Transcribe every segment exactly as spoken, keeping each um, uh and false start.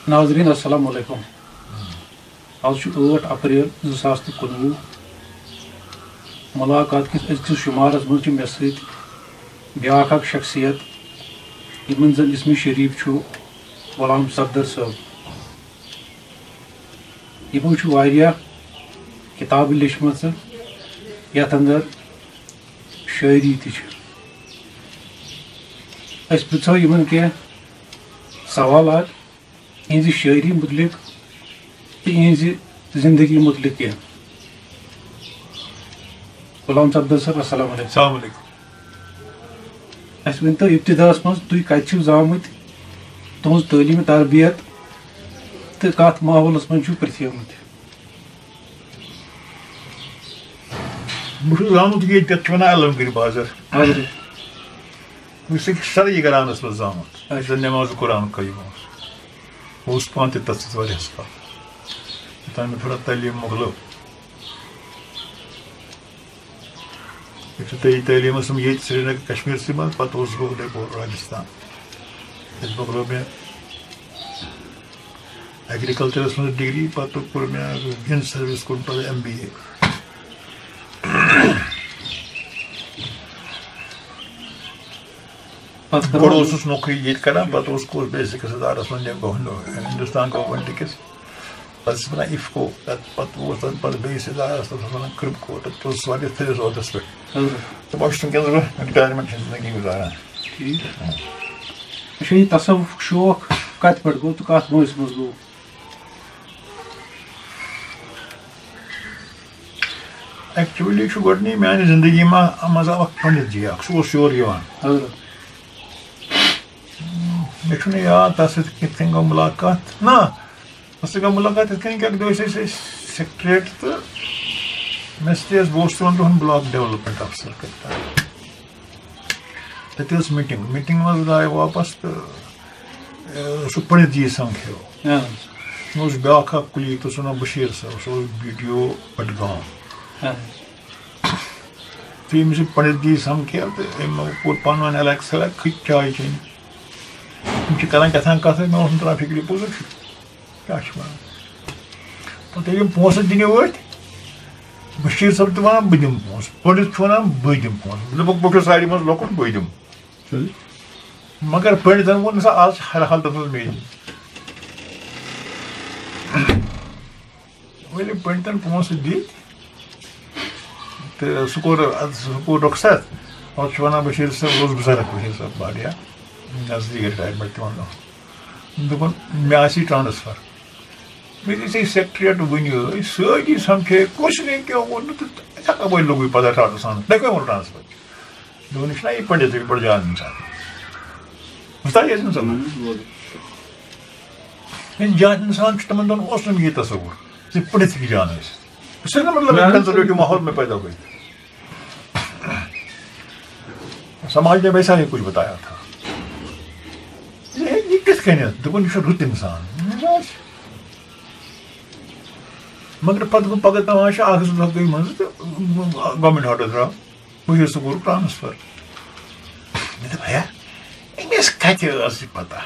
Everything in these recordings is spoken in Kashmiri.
ناظرین، السلام علیکم۔ آز چھُ ٲٹھ اپریل زٕ ساس تہٕ کُنوُہ۔ ملاقات کِس أزکِس شُمارس منٛز چھِ مےٚ سۭتۍ بیٛاکھ اکھ شخصیت، یِمن زن اسمِ شریف چھُ غلام صفدر صٲب۔ یِمو چھِ واریاہ کِتابہٕ لیچھمَژٕ، یَتھ اندر شٲعری تہِ چھِ۔ أسۍ پرٛژھو یِمن کینٛہہ سوالات یِہنٛزِ شٲعری مُتعلِق تہٕ یِہنٛزِ زندگی مُتعلِق کینٛہہ۔ غلام صفدر صٲب، السلام علیکم۔ السلام علیکم۔ اَسہِ ؤنۍ تو ابتداہَس منٛز، تُہۍ کَتہِ چھِو زامٕتۍ؟ تُہٕنٛز تعلیٖم تربیت تہٕ کَتھ ماحولَس منٛز چھِو پرٛتھیمٕتۍ؟ بہٕ چھُس زامُت ییٚتہِ، تَتھ چھِ وَنان علم گٔرۍ بازر۔ بہٕ چھُس أکِس سرٕے گرانَس منٛز زامُت، یُس زَن نٮ۪ماز قرآن قٲیِم اوس۔ بہٕ اوسُس پانہٕ تہِ تَتھ سۭتۍ واریاہَس کال، یوٚتام مےٚ تھوڑا تعلیٖم مۄکلٲو۔ ابتدٲیی تعلیٖم ٲسٕم ییٚتہِ سرینگر کشمیٖرسٕے منٛز، پَتہٕ اوسُس بہٕ اُدے پوٗر راجستھان۔ ییٚتہِ مۄکلٲو مےٚ ایگریکلچرس منٛز ڈگری، پتہٕ کوٚر مےٚ ان سروس کوٚر پتہٕ ایم بی اے۔ پتہٕ گۄڈٕ کٔرٕو اوسُس نوکری ییٚتہِ کران، پتہٕ اوسُس کوٚر بیٚیِس أکِس ادارس منٛز، ییٚمۍ گوٚو ہندوستان گورمنٹ کِس، پتہٕ ٲسِس ونان افکو، تتھ پتہٕ اوس تتھ پتہٕ بیٚیِس ادارس، تتھ اوس ونان کرپکو، تتھ اوسُس واریاہ تھٔدِس عہدس پٮ۪ٹھ۔ حضرت۔ تہٕ بہٕ چھُس وٕنکیٚنس بہٕ رِٹایرمنٹ چھِ زندگی گُزاران۔ ٹھیٖک۔ اچھا، یہِ تصوُفُک شوق کتہِ پٮ۪ٹھ گوٚو تہٕ کتھ وٲنٛسہِ منٛز گوٚو؟ ایکچولی چھُ گۄڈٕنی میانہِ زندگی ما-، منٛز آو اکھ پنڈت جی اکھ، سُہ اوس یور یِوان۔ حضرت۔ مےٚ چھُنہٕ یاد تَس سۭتۍ کِتھ کٔنۍ گوٚو مُلاقات۔ نہ، تَس سۭتۍ گوٚو مُلاقات یِتھ کٔنۍ کہِ اَکہِ دۄہ ٲسۍ أسۍ سیکریٹریٹ تہٕ مےٚ سۭتۍ ٲس، بہٕ اوسُس تِمَن دۄہَن بلاک ڈیولپمنٹ افسر کَران۔ تَتہِ ٲس میٖٹِنٛگ، میٖٹِنٛگ منٛز درٛاے واپَس تہٕ، اے، سُہ پنڈت جی سَمکھیو۔ اۭں۔ مےٚ اوس بیٛاکھ اَکھ کُلیٖگ، تَس اوس ناو بشیٖر صٲب، سُہ اوس بی ڈی او بڈگام۔ اۭں۔ تہٕ ییٚمِس یہِ پنڈت جی سمکھے تہٕ أمۍ کوٚر پانہٕ ؤنۍ الیکس الیکس، کھٔتۍ چاے چیٚنہِ۔ یِم چھِ کران کیٛاہ تام کتھ، مےٚ اوس نہٕ تران فِکرِ، پوٚزُے چھُ، کیٛاہ چھِ وَنان۔ پتہٕ ییٚلہِ یِم پونٛسہٕ دِنہِ وٲتۍ، بشیٖر صٲب تہِ وَنان، "بہٕ دِمہٕ پونٛسہٕ"، پنڈت چھُ وَنان، "بہٕ دِمہٕ پونٛسہٕ"، مےٚ دوٚپُکھ، "بہٕ چھُس سارِ منٛز لۄکُٹ، بٕے دِمہٕ"۔ مگر پنڈتن ووٚن، "نسا، آز چھِ ہر حالتس منٛز مے دِنۍ"۔ ؤلِو پنڈتن پونٛسہٕ دِتۍ تہٕ سُہ کوٚر، اَدٕ سُہ کوٚر رۄخصت۔ پتہٕ چھُ وَنان بشیٖر صٲب، اوس بُزرگ بشیٖر صٲب واریاہ نزدیٖک رِٹایَرمٮ۪نٛٹ تِمَن دۄہَن۔ دوٚپُن، "مےٚ آسی ٹرٛانسفر۔" مےٚ دِژ یہِ سیکرٹریٹ وٕنہِ، أسۍ سٲری سَمکھے، کُس نے کیٛاہ ووٚن نہٕ تہٕ یِتھَے کَپٲرۍ لوٚگُے پَتہ ٹرٛانسفر؟ تۄہہِ کَمہِ ووٚن ٹرٛانسفر؟ دوٚپُن، "یہِ چھُنہ یہِ پنڈت، یہِ چھُ بڑٕ جان اِنسان۔" مُستاق یٲسِن صٲب۔ ییٚلہِ جان اِنسان چھُ، تِمن دۄہن اوس نہٕ یہِ تصوُر زِ پٔرِتھ ہیٚکہِ جان ٲسِتھ۔ بہٕ چھُس نہٕ مطلب نہ، نہ۔ کنزرویٹو ماحول میں پیدا ہوئی۔ سماج نے ویسا ہی کچھ بتایا تھا۔ یہ، یہ کِتھ کٔنٮ۪تھ؟ دوٚپُن، "یہِ چھُ رُت اِنسان۔" مگر پتہٕ گوٚو پگاہ تماشہٕ، اکھ زٕ دۄہ گٔے منٛزٕ تہٕ گورمنٹ آرڈر درٛاو، بہٕ چھُس سُہ کوٚرُکھ ٹرانسفر۔ مےٚ دوٚپ، "ہے، أمِس کتہِ ٲس یہِ پتہ؟"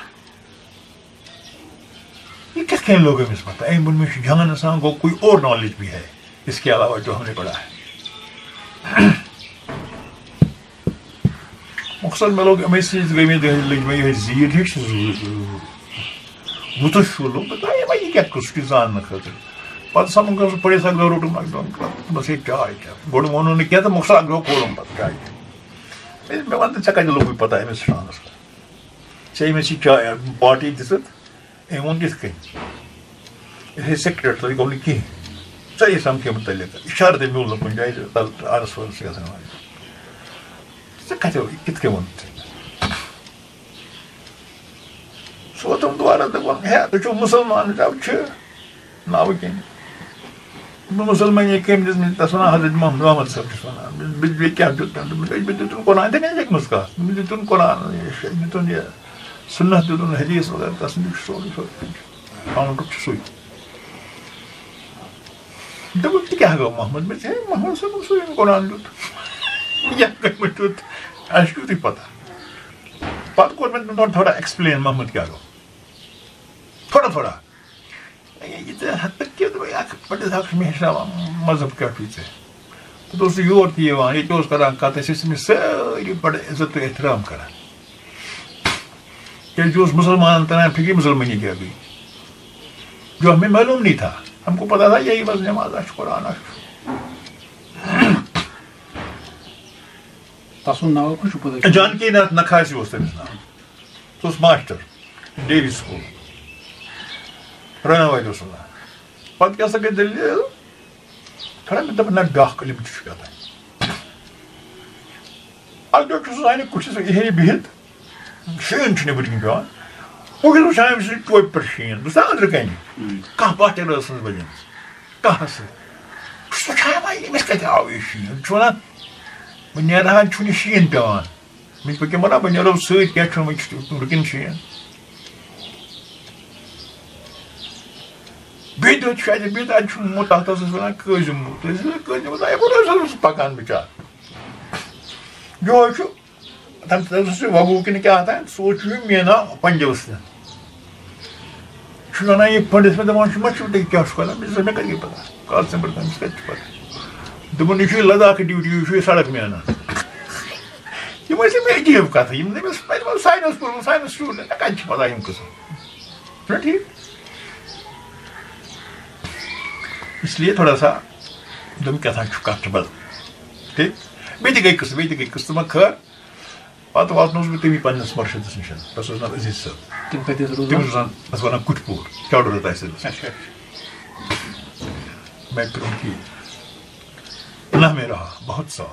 یہ کِتھ کٔنۍ لوٚگ أمِس پتہ؟ أمۍ ووٚن، "مےٚ چھُ جان آسان، گوٚو کوئی اور نالج بھی ہے اس کے علاوہ جو ہم نے پڑھا ہے۔" مۄخصر مےٚ لوٚگ أمۍ سٕنٛز، گٔے مےٚ دۄہلہِ، لٔج مےٚ یِہوٚے زیٖر ہِش، وُتُس ہیوٗ لوٚگ۔ بہٕ درٛاے، "یہِ ما، یہِ کیٛاہ قٕصہٕ چھُ، زاننہٕ خٲطرٕ؟" پتہٕ سَمکھُس بہٕ پٔرِتھ اَکہِ دۄہ، روٚٹُم اَکہِ دۄہ، بَس یہِ چاے چٮ۪تھ۔ گۄڈٕ ووٚنُن نہٕ کینٛہہ تہٕ مۄخصر اَکہِ دۄہ کوٚرُم پتہٕ چاے چٮ۪تھ۔ مےٚ، مےٚ وَن تہٕ، ژےٚ کَتہِ لوٚگُے پتہ أمِس ٹرٛانسفر؟ ژےٚ أمِس یہِ چاے پارٹی دِژٕتھ، أمۍ ووٚن یِتھ کٔنۍ، یِتھے سیکرٹریٹ تۄہہِ گوٚو نہٕ کِہیٖنۍ، ژےٚ یہِ سَمکھے مُتعلِق اِشارٕ تہِ میوٗل نہٕ کُنہِ جایہِ زِ تَلہٕ آر ایس اوس یَژھان وَنُن۔ ژےٚ کَتہِ، یہِ کِتھ کٔنۍ ووٚن ژےٚ؟ سُہ ووٚتھُم دُبارٕ، دوٚپُن، "ہے، تُہۍ چھِو مُسلمان، تَوٕ چھِ ناوٕ کِنۍ۔ بہٕ مُسلمٲنی کٔمۍ دِژ مےٚ؟" تَس وَنان حضرت محمد، محمد صٲب چھُس وَنان۔ "مےٚ، مےٚ، مےٚ کیٛاہ دیُت تٔمۍ؟ دوٚپُن، ہے، مےٚ دیُتُن قرآن تہِ نَے لیکھمٕژ کَتھ، مےٚ دیُتُن قرآن، یہِ دیُتُن یہِ سُنت، دیُتُن حدیث وغیرہ، تَس نِش چھُ سورُے، سورُے کینٛہہ۔ پَنُن رُت چھُ سُے۔" دوٚپُن، "تہِ کیٛاہ گوٚو محمد؟" مےٚ دوٚپ، "ہے، محمد صٲبُن سُے ییٚمۍ قرآن دیُت۔" یَتھ کٔمۍ دیُت، اَسہِ چھُ تہِ پَتہ۔ پَتہٕ کوٚر مےٚ تِمَن تھوڑا ایکسپلین محمد کیٛاہ گوٚو۔ تھوڑا تھوڑا۔ یہِ ژےٚ ہَتہٕ کیٛاہ دوٚپُے، اَکھ بٔڑِس اَکھ چھُ مےٚ ہیٚچھناوان مذہب کیٛاہ چھُے ژےٚ۔ پَتہٕ اوس سُہ یور تہِ یِوان، ییٚتہِ اوس کَران کَتھ، أسۍ ٲسۍ أمِس سٲری بَڑٕ عزت تہٕ احترام کَران۔ کیٛازِ یہِ اوس مُسلمانَن تَران فِکرِ مُسلمٲنی کیٛاہ گٔے۔ جو ہمیں معلوم نہیں تھا، ہم کو پتا تھا یہی بس نماز اچھ قرآن اچھ۔ تسُنٛد ناو کُس چھُ پتہ؟ جانکی ناتھ نکھاسی اوس تٔمِس ناو۔ سُہ اوس ماسٹر ڈیری سکوٗل۔ رناوٲرۍ اوس سُہ ناو۔ پتہٕ کیٛاہ سا گٔے دٔلیٖل؟ خبر مےٚ دوٚپ نہ بیٛاکھ علم تہِ چھُ یَتھ۔ اَکہِ دۄہ چھُ سُہ سانہِ کُٹھِس ہیٚرِ بِہِتھ، شیٖن چھُ نیٚبٕرۍ کِنۍ پٮ۪وان۔ بہٕ چھُس وٕچھان أمۍ سٕنٛدِ ٹوپہِ پٮ۪ٹھ شیٖن، بہٕ چھُس اَنٛدرٕ کَنہِ۔ کانٛہہ پَتھ تہِ ٲس نہٕ بَنیمٕژ، کانٛہہ ہسا۔ بہٕ چھُس وٕچھان وۄنۍ أمِس کَتہِ آو یہِ شیٖن؟ چھُ وَنان، بہٕ نیرٕ ہا، چھُنہٕ شیٖن پٮ۪وان۔ مےٚ چھِ پٔتۍ کِنۍ وَنان، بہٕ نیرو سۭتۍ، کینٛہہ چھُنہٕ، وۄنۍ چھُ رُکِن شیٖن۔ بیٚیہِ دۄہ چھُ اَتہِ، بیٚیہِ دۄہ اَتہِ چھُ موٗ-، تَتھ ٲسٕس وَنان قٲضِم موٗ-، تُہۍ ٲسِو قٲضِم موٗ-، تۄہہِ کوٚت حظ اوسُس پَکان بِچار؟ یِہوٚے چھُ، تَمہِ ساتہٕ اوسُس یہِ وَگوٗ کِنہٕ کیٛاہ تام، سُہ اوس چھُ یہِ مینا پنٛجٲبَس تہِ۔ چھُ وَنان، یہِ پٔنٛڈِت مےٚ دَپان چھُ، ما چھُ تۄہہِ کیٛاہ چھُ کَران؟ مےٚ چھُ مےٚ کَتہِ گٔے پَتہ؟ کَتھ ژِمبٕر کٔمِس کَتہِ چھُ پَتہ؟ دوٚپُن، یہِ چھُ یہِ لداخ ڈیوٹی، یہِ چھُ یہِ سڑک مینا۔ یِم ٲسۍ مےٚ عجیٖب کَتھٕ، یِم نہٕ أمِس پَتہٕ ساینَس پوٚرمُت، ساینَس سٹوٗڈنٛٹ، مےٚ کَتہِ چھِ پَتہ یِم قٕصہٕ؟ چھُنہ ٹھیٖک؟ اس لیے تھوڑا سا دوٚپُن، کیٛاہ تام چھُ کَتھ چھِ بدل۔ ٹھیٖک؟ بیٚیہِ تہِ گٔے قٕصہٕ، بیٚیہِ تہِ گٔے قٕصہٕ، تہٕ وۄنۍ خٲر۔ پَتہٕ واتنووُس بہٕ تٔمی پنٛنِس مُرشِدَس نِش۔ تَس اوس ناو عزیٖز صٲب۔ تِم کَتہِ حظ تٔمِس روزان؟ اوس ناو، تَس وَنان کُٹھۍ پوٗر، چاڈوٗر تحصیٖلَس۔ اچھا۔ میں کروں کی نہ میں رہا بہت سال۔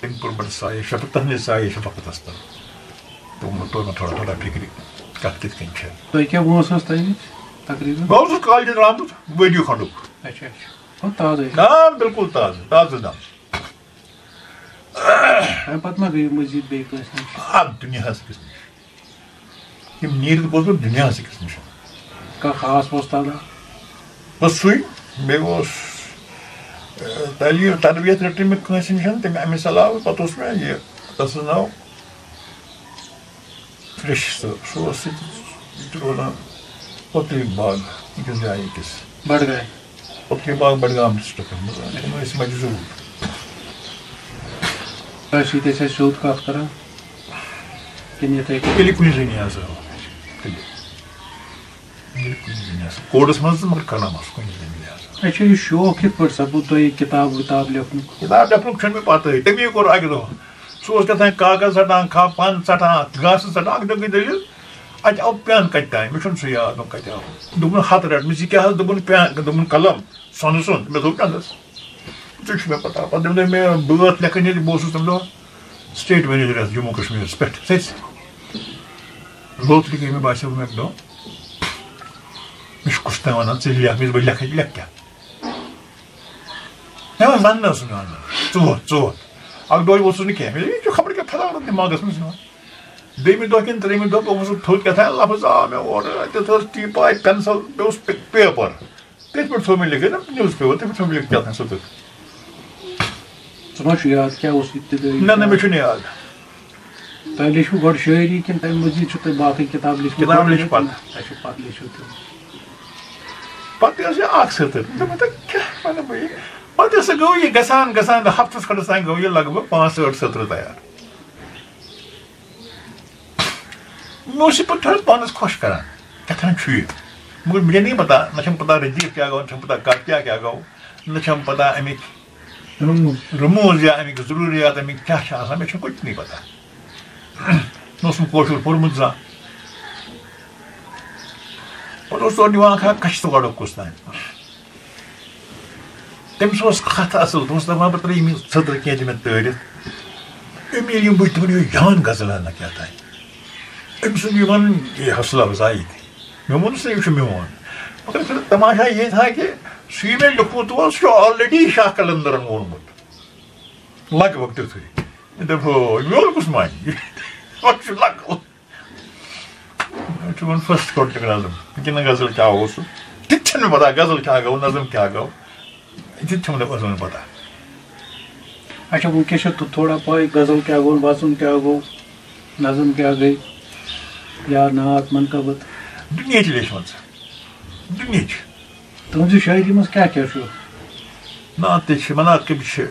تٔمۍ کوٚر بَڑٕ سایہِ شفق-، تَس نِش سایہِ شفقتَس تَل۔ تہٕ ووٚن، توٚر مےٚ تھوڑا تھوڑا فِکرِ، کَتھ کِتھ کٔنۍ چھےٚ۔ تۄہہِ کیٛاہ وٲنٛس ٲس تَمِچ تقریٖباً؟ بہٕ اوسُس کالجہِ درٛامُت ؤرۍ یہِ کھنٛڈُک۔ اچھا، اچھا۔ گوٚو تازَے۔ آ، بِلکُل تازٕ، تازٕ دَم۔ اَمہِ پَتہٕ ما گٔیِو مٔزیٖد بیٚیہِ کٲنٛسہِ نِش؟ اَتھ دُنیاہَس أکِس نِش۔ یِم نیٖرِتھ گوس بہٕ دُنیاہَس أکِس نِش۔ کانٛہہ خاص وۄستادا؟ بَس سُے، بیٚیہِ اوس، اَ، تعلیٖم تربیت رٔٹ مےٚ کٲنٛسہِ نِش، تٔمۍ اَمہِ علاوٕ پَتہٕ اوس مےٚ یہِ، تَس اوس ناو ریشی صٲب، سُہ اوس ییٚتہِ، ییٚتہِ روزان پوتری باغ أکِس جایہِ أکِس۔ بڈگامہِ۔ پوتری باغ بڈگام ڈسٹرکٹس منٛز، تِم ٲسۍ مجہِ ضروٗر۔ تۄہہِ سۭتۍ ٲسۍ اَسہِ سیوٚد کَتھ کران کِنہٕ یِتھَے کٔنۍ؟ تیٚلہِ کُنہِ زٔنۍ آسہٕ ہاو۔ تیٚلہِ۔ تیٚلہِ کُنہِ زٔنۍ آسہٕ ہاو۔ کوڈس منٛز تہٕ مگر کلامس کُنہِ زٔنۍ آسہٕ ہاو۔ اچھا، یہِ شوق کِتھ پٲٹھۍ سپُد تۄہہِ یہِ کِتاب وِتاب لیکھنُک؟ کِتاب لیکھنُک چھُنہٕ مےٚ پَتہٕے۔ تٔمی کوٚر اَکہِ دۄہ۔ سُہ اوس کیٛاہ تام کاغذ ژَٹان، کھا-، پَن ژَٹان، گاسہٕ ژَٹان، اَکہِ دۄہ گٔے دٔلیٖل، اَتہِ آو پٮ۪ن کَتہِ تام، مےٚ چھُنہٕ سُہ یاد، وۄنۍ کَتہِ آو۔ دوٚپُن، "ہَتھ رَٹ۔" مےٚ چھِ کیٛاہ حظ دوٚپُن، پٮ۪ن، دوٚپُن، "قلم، سۄنہٕ سُنٛد؟" مےٚ دوٚپ، "اَہَن حظ۔" تہِ چھُ مےٚ پَتہ۔ پَتہٕ دوٚپ مےٚ، بٲتھ لیکھٕنۍ ییٚلہِ بہٕ اوسُس تَمہِ دۄہ state manager یَتھ جموں کشمیٖرَس پٮ۪ٹھ، سۭتۍ سۭتۍ۔ لوٚت لیکھٕے مےٚ، باسیٚو مےٚ اَکہِ دۄہ، مےٚ چھُ کُس تام وَنان، "ژٕ لیکھ۔" مےٚ دوٚپ، "بہٕ لیکھٕ، لیکھٕ کیٛاہ؟" مےٚ ووٚن، "زَن نہٕ ٲسٕم وَنان، ژٕ ووٚتھ، ژٕ ووٚتھ۔" اَکہِ دۄہ اوسُس نہٕ کینٛہہ، مےٚ دوٚپ، "یہِ چھُ خبر کیٛاہ پھَلاوُن دٮ۪ماغَس منٛز یِوان۔" دوٚیمہِ دۄہ کِنہٕ ترٛیٚیِمہِ دۄہ بہٕ اوسُس تھوٚد کیٛاہ تام لفظ آو مےٚ اورٕ، تَتھ ٲس ٹیٖپاے، پٮ۪نسَل، بیٚیہِ اوس پے-، paper۔ تٔتھۍ پٮ۪ٹھ تھوٚو مےٚ لیکھِتھ، نہ newspaper، تٔتھۍ پٮ۪ٹھ تھوٚو مےٚ لیکھِتھ کیٛاہ تام سُہ تہٕ۔ ژٕ ما چھُ یاد کیٛاہ اوس یہِ تہِ دٲری؟ نہ، نہ، مےٚ چھُنہٕ یاد۔ تۄہہِ لیچھوٕ گۄڈٕ شٲعری کِنہٕ تَمہِ مٔزیٖد چھُ تۄہہِ باقٕے کِتاب لیچھمٕژ؟ کِتاب لیچھِ پَتہٕ۔ اچھا، پَتہٕ لیچھِو تِم۔ پَتہٕ ٲس یہِ اَکھ سٔتٕر۔ مےٚ دوٚپ، "تۄہہِ کیٛاہ وَنہٕ بہٕ یہِ؟" پَتہٕ ہسا گوٚو یہِ گژھان گژھان، ہفتَس کھنٛڈَس تام گوٚو یہِ لگ بگ پانٛژھ ٲٹھ سٔترٕ تیار۔ مےٚ اوس یہِ پَتہٕ تھوڑا پانَس خۄش کران، کیٛاہ تام چھُ یہِ۔ مگر مےٚ چھَنہٕ یہِ پَتہ، نہ چھَم پَتہ ردیٖف کیٛاہ گوٚو، نہ چھَم پَتہ قافیہ کیٛاہ گوٚو، نہ چھَم پَتہ اَمِکۍ رموٗز۔ رموٗز یا اَمِکۍ ضروٗریات، اَمِکۍ کیٛاہ چھِ آسان، مےٚ چھُنہٕ کُنہِ تہِ نٕے پَتہ۔ مےٚ اوس نہٕ کٲشُر پوٚرمُت زانٛہہ۔ پَتہٕ اوس تورٕ نِوان کھا کَچھِ تہٕ گۄڈٕ کُس تام۔ تٔمِس اوس کَتھ اَصٕل، تٔمِس اوس دَپان، "بہٕ ترٛٲوٕ یِم سٔترٕ کینٛہہ دِ مےٚ تٲرِتھ۔" أمۍ ییٚلہِ یِم بٔچھۍ تِمَن یہِ جان غزل ہنا کیٛاہ تام۔ أمۍ سُنٛد یِوان یہِ حوصلہٕ اَفزایی تہِ۔ مےٚ ووٚنُس، "یہِ چھُ میون۔" مگر پھر تماشا یہِ تھا کہِ سُہ یہِ مےٚ لیوٚکھمُت اوس، سُہ چھُ already شاہ قلندرَن ووٚنمُت۔ لگ بگ تیُتھُے۔ مےٚ دوٚپ، "ہو، میون کُس مانہِ؟" وۄنۍ چھُ لگ۔ مےٚ چھُ وۄنۍ first contact نظم۔ یہِ نہٕ غزل کیٛاہ اوس سُہ۔ تہِ تہِ چھَنہٕ مےٚ پَتہ غزل کیٛاہ گوٚو، نظم کیٛاہ گوٚو۔ تہِ تہِ چھَنہٕ مےٚ پَتہ۔ اچھا، وٕنکیٚس چھِ تھو-، تھوڑا پَے غزل کیٛاہ گوٚو، وَزُم کیٛاہ گوٚو، نظم کیٛاہ گٔے، یا نعت منقبت۔ دُنیہٕچ لیچھمٕژ۔ دُنیہٕچ۔ تُہٕنٛزِ شٲعری منٛز کیٛاہ کیٛاہ چھُ؟ نعتہٕ چھِ، مناقب چھِ،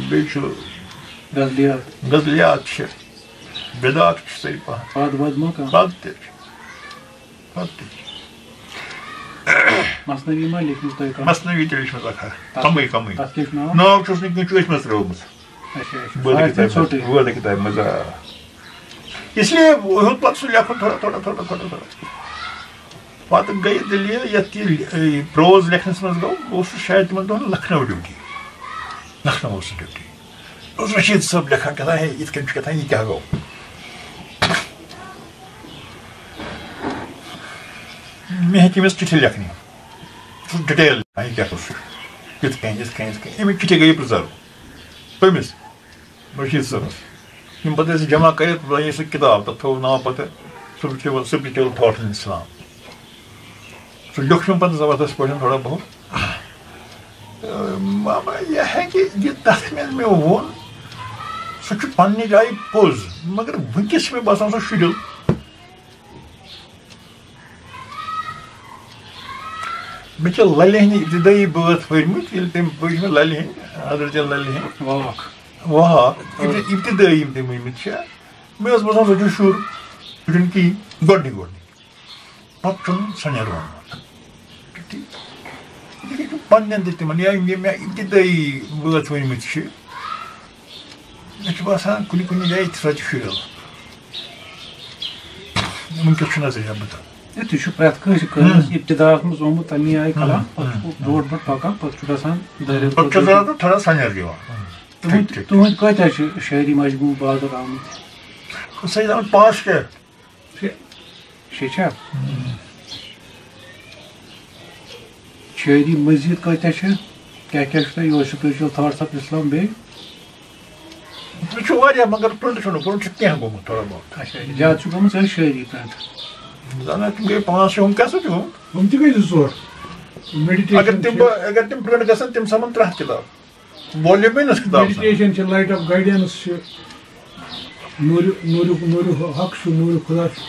بیٚیہِ چھُ غزلیات۔ غزلیات چھِ، بدعت چھِ سٲری پَہَن۔ پاد واد ما کانٛہہ؟ پاد تہِ چھِ۔ پاد تہِ چھِ۔ مثنوی ما لیکھمٕژ تۄہہِ کانٛہہ؟ مثنوی تہِ لیچھمٕژ اَکھ اَکھ۔ تَتھ، کَمٕے کَمٕے۔ تَتھ کیٛاہ چھُ ناو؟ ناو چھُس نہٕ کینٛہہ، چھُ أتھۍ منٛز ترٛٲومٕژ۔ اچھا، اچھا۔ وٲدٕ سُہ آسہِ کِتابہِ منٛز، ژھوٚٹٕے۔ وٲدٕ کِتابہِ منٛز، آ۔ اس لیے ہیوٚت پَتہٕ سُہ لیکھُن تھوڑا، تھوڑا، تھوڑا، تھوڑا، تھوڑا۔ پَتہٕ گٔے دٔلیٖل، یَتھ یہِ، یہِ پروز لیکھنَس منٛز گوٚو، بہٕ اوسُس شاید تِمَن دۄہَن لکھنؤ ڈیوٹی۔ لکھنؤ اوسُس ڈیوٹی۔ اوس رشیٖد صٲب لیکھان کیٛاہ تام، ہے، یِتھ کٔنۍ چھُ کیٛاہ تام، یہِ کیٛاہ گوٚو؟ مےٚ ہیٚتۍ أمِس چِٹھِ لیکھنہِ۔ سُہ ڈِٹیل، یہِ کیٛاہ اوس؟ یِتھ کٔنۍ، یِتھ کٔنۍ، یِتھ کٔنۍ۔ اَمِچ چِٹھِ گٔیے پرٛزٲرٕو۔ کٔمِس؟ رشیٖد صٲبَس۔ یِم پَتہٕ ٲسۍ جمع کٔرِتھ، بَنٲے سُہ کِتاب، تَتھ تھوٚو ناو پَتہٕ Spiritual، Spiritual Thought in Islam۔ سُہ لیوٚکھ مےٚ پَتہٕ زبردست پٲٹھۍ تھوڑا بہت۔ تہٕ ماما، یہِ ہیٚکہِ، یہِ تَتھ منٛز مےٚ ووٚن، سُہ چھُ پنٛنہِ جایہِ پوٚز، مگر وٕنکیٚس چھِ مےٚ باسان سُہ شُرِل۔ مےٚ چھِ لَلہِ ہٕنٛدۍ ابتدٲیی بٲتھ پٔرۍمٕتۍ، ییٚلہِ تٔمۍ پٔرۍ مےٚ لَلہِ ہٕنٛدۍ، حضرت لَلہِ ہٕنٛدۍ۔ واکھ۔ واکھ۔ ابتدٲیی یِم تٔمۍ ؤنۍمٕتۍ چھِ، مےٚ ٲس باسان سُہ چھُ شُر، سُہ چھُنہٕ کِہیٖنۍ، گۄڈٕنِکۍ گۄڈٕنِکۍ۔ پَتہٕ چھُنہٕ سَنٮ۪ر ووٚنمُت۔ ٹھیٖک۔ یِتھَے کٔنۍ چھُ پنٛنٮ۪ن تہِ تِمَن، یا یِم مےٚ ابتدٲیی بٲتھ ؤنۍمٕتۍ چھِ، مےٚ چھُ باسان، کُنہِ کُنہِ جایہِ تہِ سۄ تہِ شُرٮ۪ل۔ وٕنکیٚس چھُنہٕ حظ یہِ بہٕ تہِ۔ ہے، تُہۍ چھِو پرٛٮ۪تھ کٲنٛسہِ کٲنٛسہِ ہُم۔ ابتداہَس منٛز آمُت تَمی آیہِ ہُم، کَران، پَتہٕ ہُم، چھُ ہُم۔ برونٛٹھ برونٛٹھ پَکان، پَتہٕ چھُ گژھان دٲیرَس پَتہٕ چھُ منٛز۔ زیادٕ تھوڑا سَنٮ۪ر یِوان۔ تُہٕنٛدۍ، ٹھیٖک، ٹھیٖک۔ تُہٕنٛدۍ کۭتیٛاہ چھِ شٲعری مجموٗعہٕ بازَر آمٕتۍ؟ سَے دَپان پانٛژھ شےٚ۔ شےٚ۔ شےٚ چھا؟ ہُم۔ شٲعری مٔزیٖد کۭتیٛاہ چھِ؟ کیٛاہ کیٛاہ چھُ تۄہہِ یہِ Spiritual Thoughts of Islam بیٚیہِ؟ مےٚ چھُ واریاہ، مگر print چھُنہٕ، print چھُ کینٛہہ گوٚمُت تھوڑا بہت۔ اچھا، زیادٕ چھُ گوٚمُت ژےٚ شٲعری print؟ زَن تِم گٔے پانٛژھ شےٚ، ہُم کیٛاہ سا چھُ گوٚمُت؟ ہُم تہِ گٔے زٕ ژور۔ اگر Meditation تِم چھِ۔ بہٕ، اگر تِم print گژھن، تِم سَمَن ترٛےٚ ہَتھ کِتاب۔ Volume نہٕ کِتاب سَمَن۔ Meditation چھِ، Light of Guidance چھِ۔ نوٗرِ، نوٗرِ، نوٗرِ حق چھُ، نوٗرِ خدا چھُ۔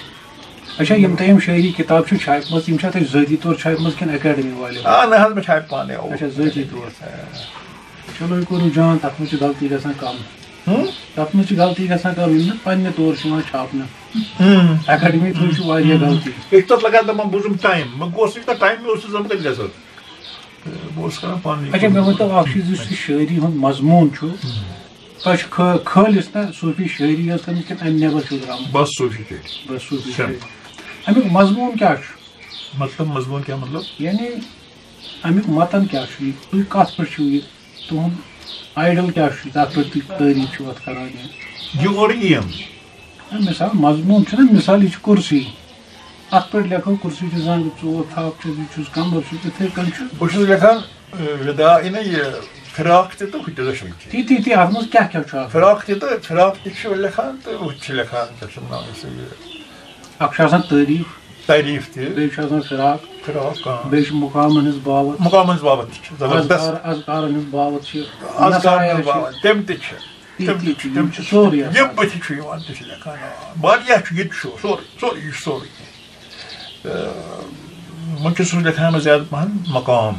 اچھا، یِم تۄہہِ یِم شٲعری کِتاب چھِ چھاپمٕژ، یِم چھا تۄہہِ ذٲتی طور چھاپمٕژ کِنہٕ اکیڈمی والٮ۪و؟ آ، نہ حظ، مےٚ چھاپہِ پانَے، اَوٕ۔ اچھا، ذٲتی طور۔ آ۔ چلو، یہِ کوٚروٕ جان، تَتھ منٛز چھِ غلطی گژھان کَم۔ ہُم؟ تَتھ منٛز چھِ غلطی گژھان کَم، یِم نہٕ پنٛنہِ طور چھِ یِوان چھاپنہٕ۔ ہُم۔ اکیڈمی through چھِ واریاہ ہُم۔ غلطی۔ أسۍ چھِ تَتھ لگان دَپان، بہٕ چھُس time، مےٚ گوٚژھ نہٕ تَتھ time، مےٚ اوس نہٕ زَن تَتہِ گژھان۔ تہٕ بہٕ اوسُس کران پانہٕ یہِ اچھا، مےٚ کٲم۔ ؤنۍ تو اکھ چیٖز، یُس یہِ شٲعری ہُنٛد مضموٗن چھُ، ہُم۔ تۄہہِ چھُ خٲ-، خٲلِص نہ صوٗفی شٲعری یٲژ کٔرمٕژ کِنہٕ اَمہِ نٮ۪بر چھُو درٛامُت؟ بس صوٗفی شٲعری۔ بس صوٗفی شٲعری۔ اَمیُک مضموٗن کیٛاہ چھُ؟ مطلب، مضموٗن کیٛاہ مطلب؟ یعنی، اَمیُک متن کیٛاہ چھُ؟ یہِ تُہۍ کَتھ پٮ۪ٹھ چھِو یہِ، تُہُنٛد ideal کیٛاہ چھُ؟ تَتھ پٮ۪ٹھ تُہۍ تعریٖف چھِو اَتھ کران یا؟ یہِ اورٕ یِیَم۔ نہ، مثال، مضموٗن چھُنہ، مثال، یہِ چھُ کُرسی۔ اَتھ پٮ۪ٹھ لیکھو، کُرسی چھِ زنٛگہٕ ژور، تھپھ چھِ، یہِ چھُس، کمبر چھُ، یِتھَے کٔنۍ چھُ۔ بہٕ چھُس لیکھان، اے، وِدا، یہِ نہ یہِ فراق تہِ تہٕ ہُہ تہِ دۄشوٕے تہِ۔ تی، تی، تی، اَتھ منٛز کیٛاہ کیٛاہ چھُ آسان؟ فراق تہِ تہٕ، فراق تہِ چھُ لیکھان تہٕ ہُہ تہِ چھِ لیکھان، کیٛاہ چھِ وَنان أسۍ یہِ؟ اَکھ چھُ آسان تعریٖف۔ تعریٖف تہِ۔ بیٚیہِ چھُ آسان فراق۔ فراق، آ۔ بیٚیہِ چھُ مُقامَن ہٕنٛز باوَتھ۔ مُقامَن ہٕنٛز باوَتھ تہِ چھِ زبردست۔ اذکار، اذکارَن ہٕنٛز باوَتھ چھِ۔ اذکارَن ہٕنٛز نصایح چھِ۔ باوَتھ، تِم تہِ چھِ۔ تی، تِم تی، تہِ چھِ، تی، یِم چھِ سورُے آسان۔ یِم بٕتھِ چھُ یِوان، تہِ چھِ لیکھان، آ۔ واریاہ چھُ، یہِ تہِ چھُ سورُے، سورُے، یہِ چھُ سورُے کینٛہہ۔ تہٕ وۄنۍ چھُس بہٕ لیکھان منٛز زیادٕ پَہَن مقام۔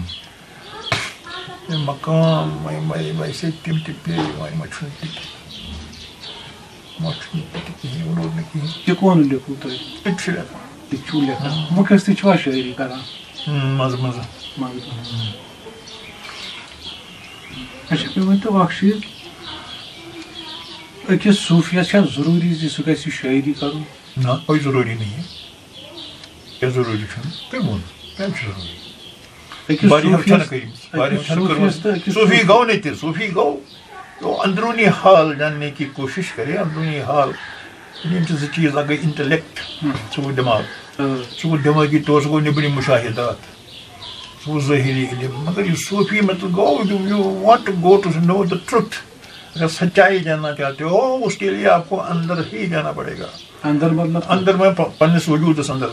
یہِ مقام، وۄنۍ، وۄنۍ، وۄنۍ چھِ تِم تہِ پیٚیہِ، وۄنۍ ما چھُنہٕ تہِ کینٛہہ۔ وۄنۍ چھُنہٕ تہِ کِہیٖنۍ، وۄنۍ روٗد نہٕ کِہیٖنۍ۔ تہِ کون لیوٚکھوٕ تۄہہِ؟ تہِ چھُ لیکھان۔ تہِ چھُو لیکھان۔ وٕنکیٚس تہِ چھُوا شٲعری کران؟ اۭں، منٛزٕ منٛزٕ۔ منٛزٕ منٛزٕ۔ اچھا، مےٚ ؤنۍ تو اکھ چیٖز، أکِس صوٗفیَس چھا ضروٗری زِ سُہ گژھِ شٲعری کرُن؟ نہ، کوئی ضروٗری نہیں ہے۔ کیٛاہ ضروٗری چھُنہٕ؟ تٔمۍ ووٚن، کیٛازِ چھُ ضروٗری؟ أکِس واریاہو صوٗفیَس، چھَنہٕ کٔرمٕژ، واریاہو أکِس چھَنہٕ صوٗفیَس کٔرمٕژ۔ تہٕ أکِس صوٗفی صوٗفی۔ گوٚو نہٕ تہِ، صوٗفی گوٚو، تو اندروٗنی حال جاننے کی کوٗشش کرے، اندروٗنی حال۔ یِم چھِ زٕ چیٖز، اَکھ گٔے intellect، ہُم۔ سُہ گوٚو دٮ۪ماغ، اۭں۔ سُہ گوٚو دٮ۪مٲغی طور، سُہ گوٚو نیٚبرِم مُشاہدات، سُہ گوٚو ظٲہری علم۔ مگر یُس صوٗفی مطلب گوٚو، you, you want to go to know the truth، اگر سچائی جاننا چاہتے ہو، اس کے لیے آپ کو اندر ہی جانا پڑے گا۔ اندر مطلب؟ اندر میں پ-، پننِس وجوٗدس اندر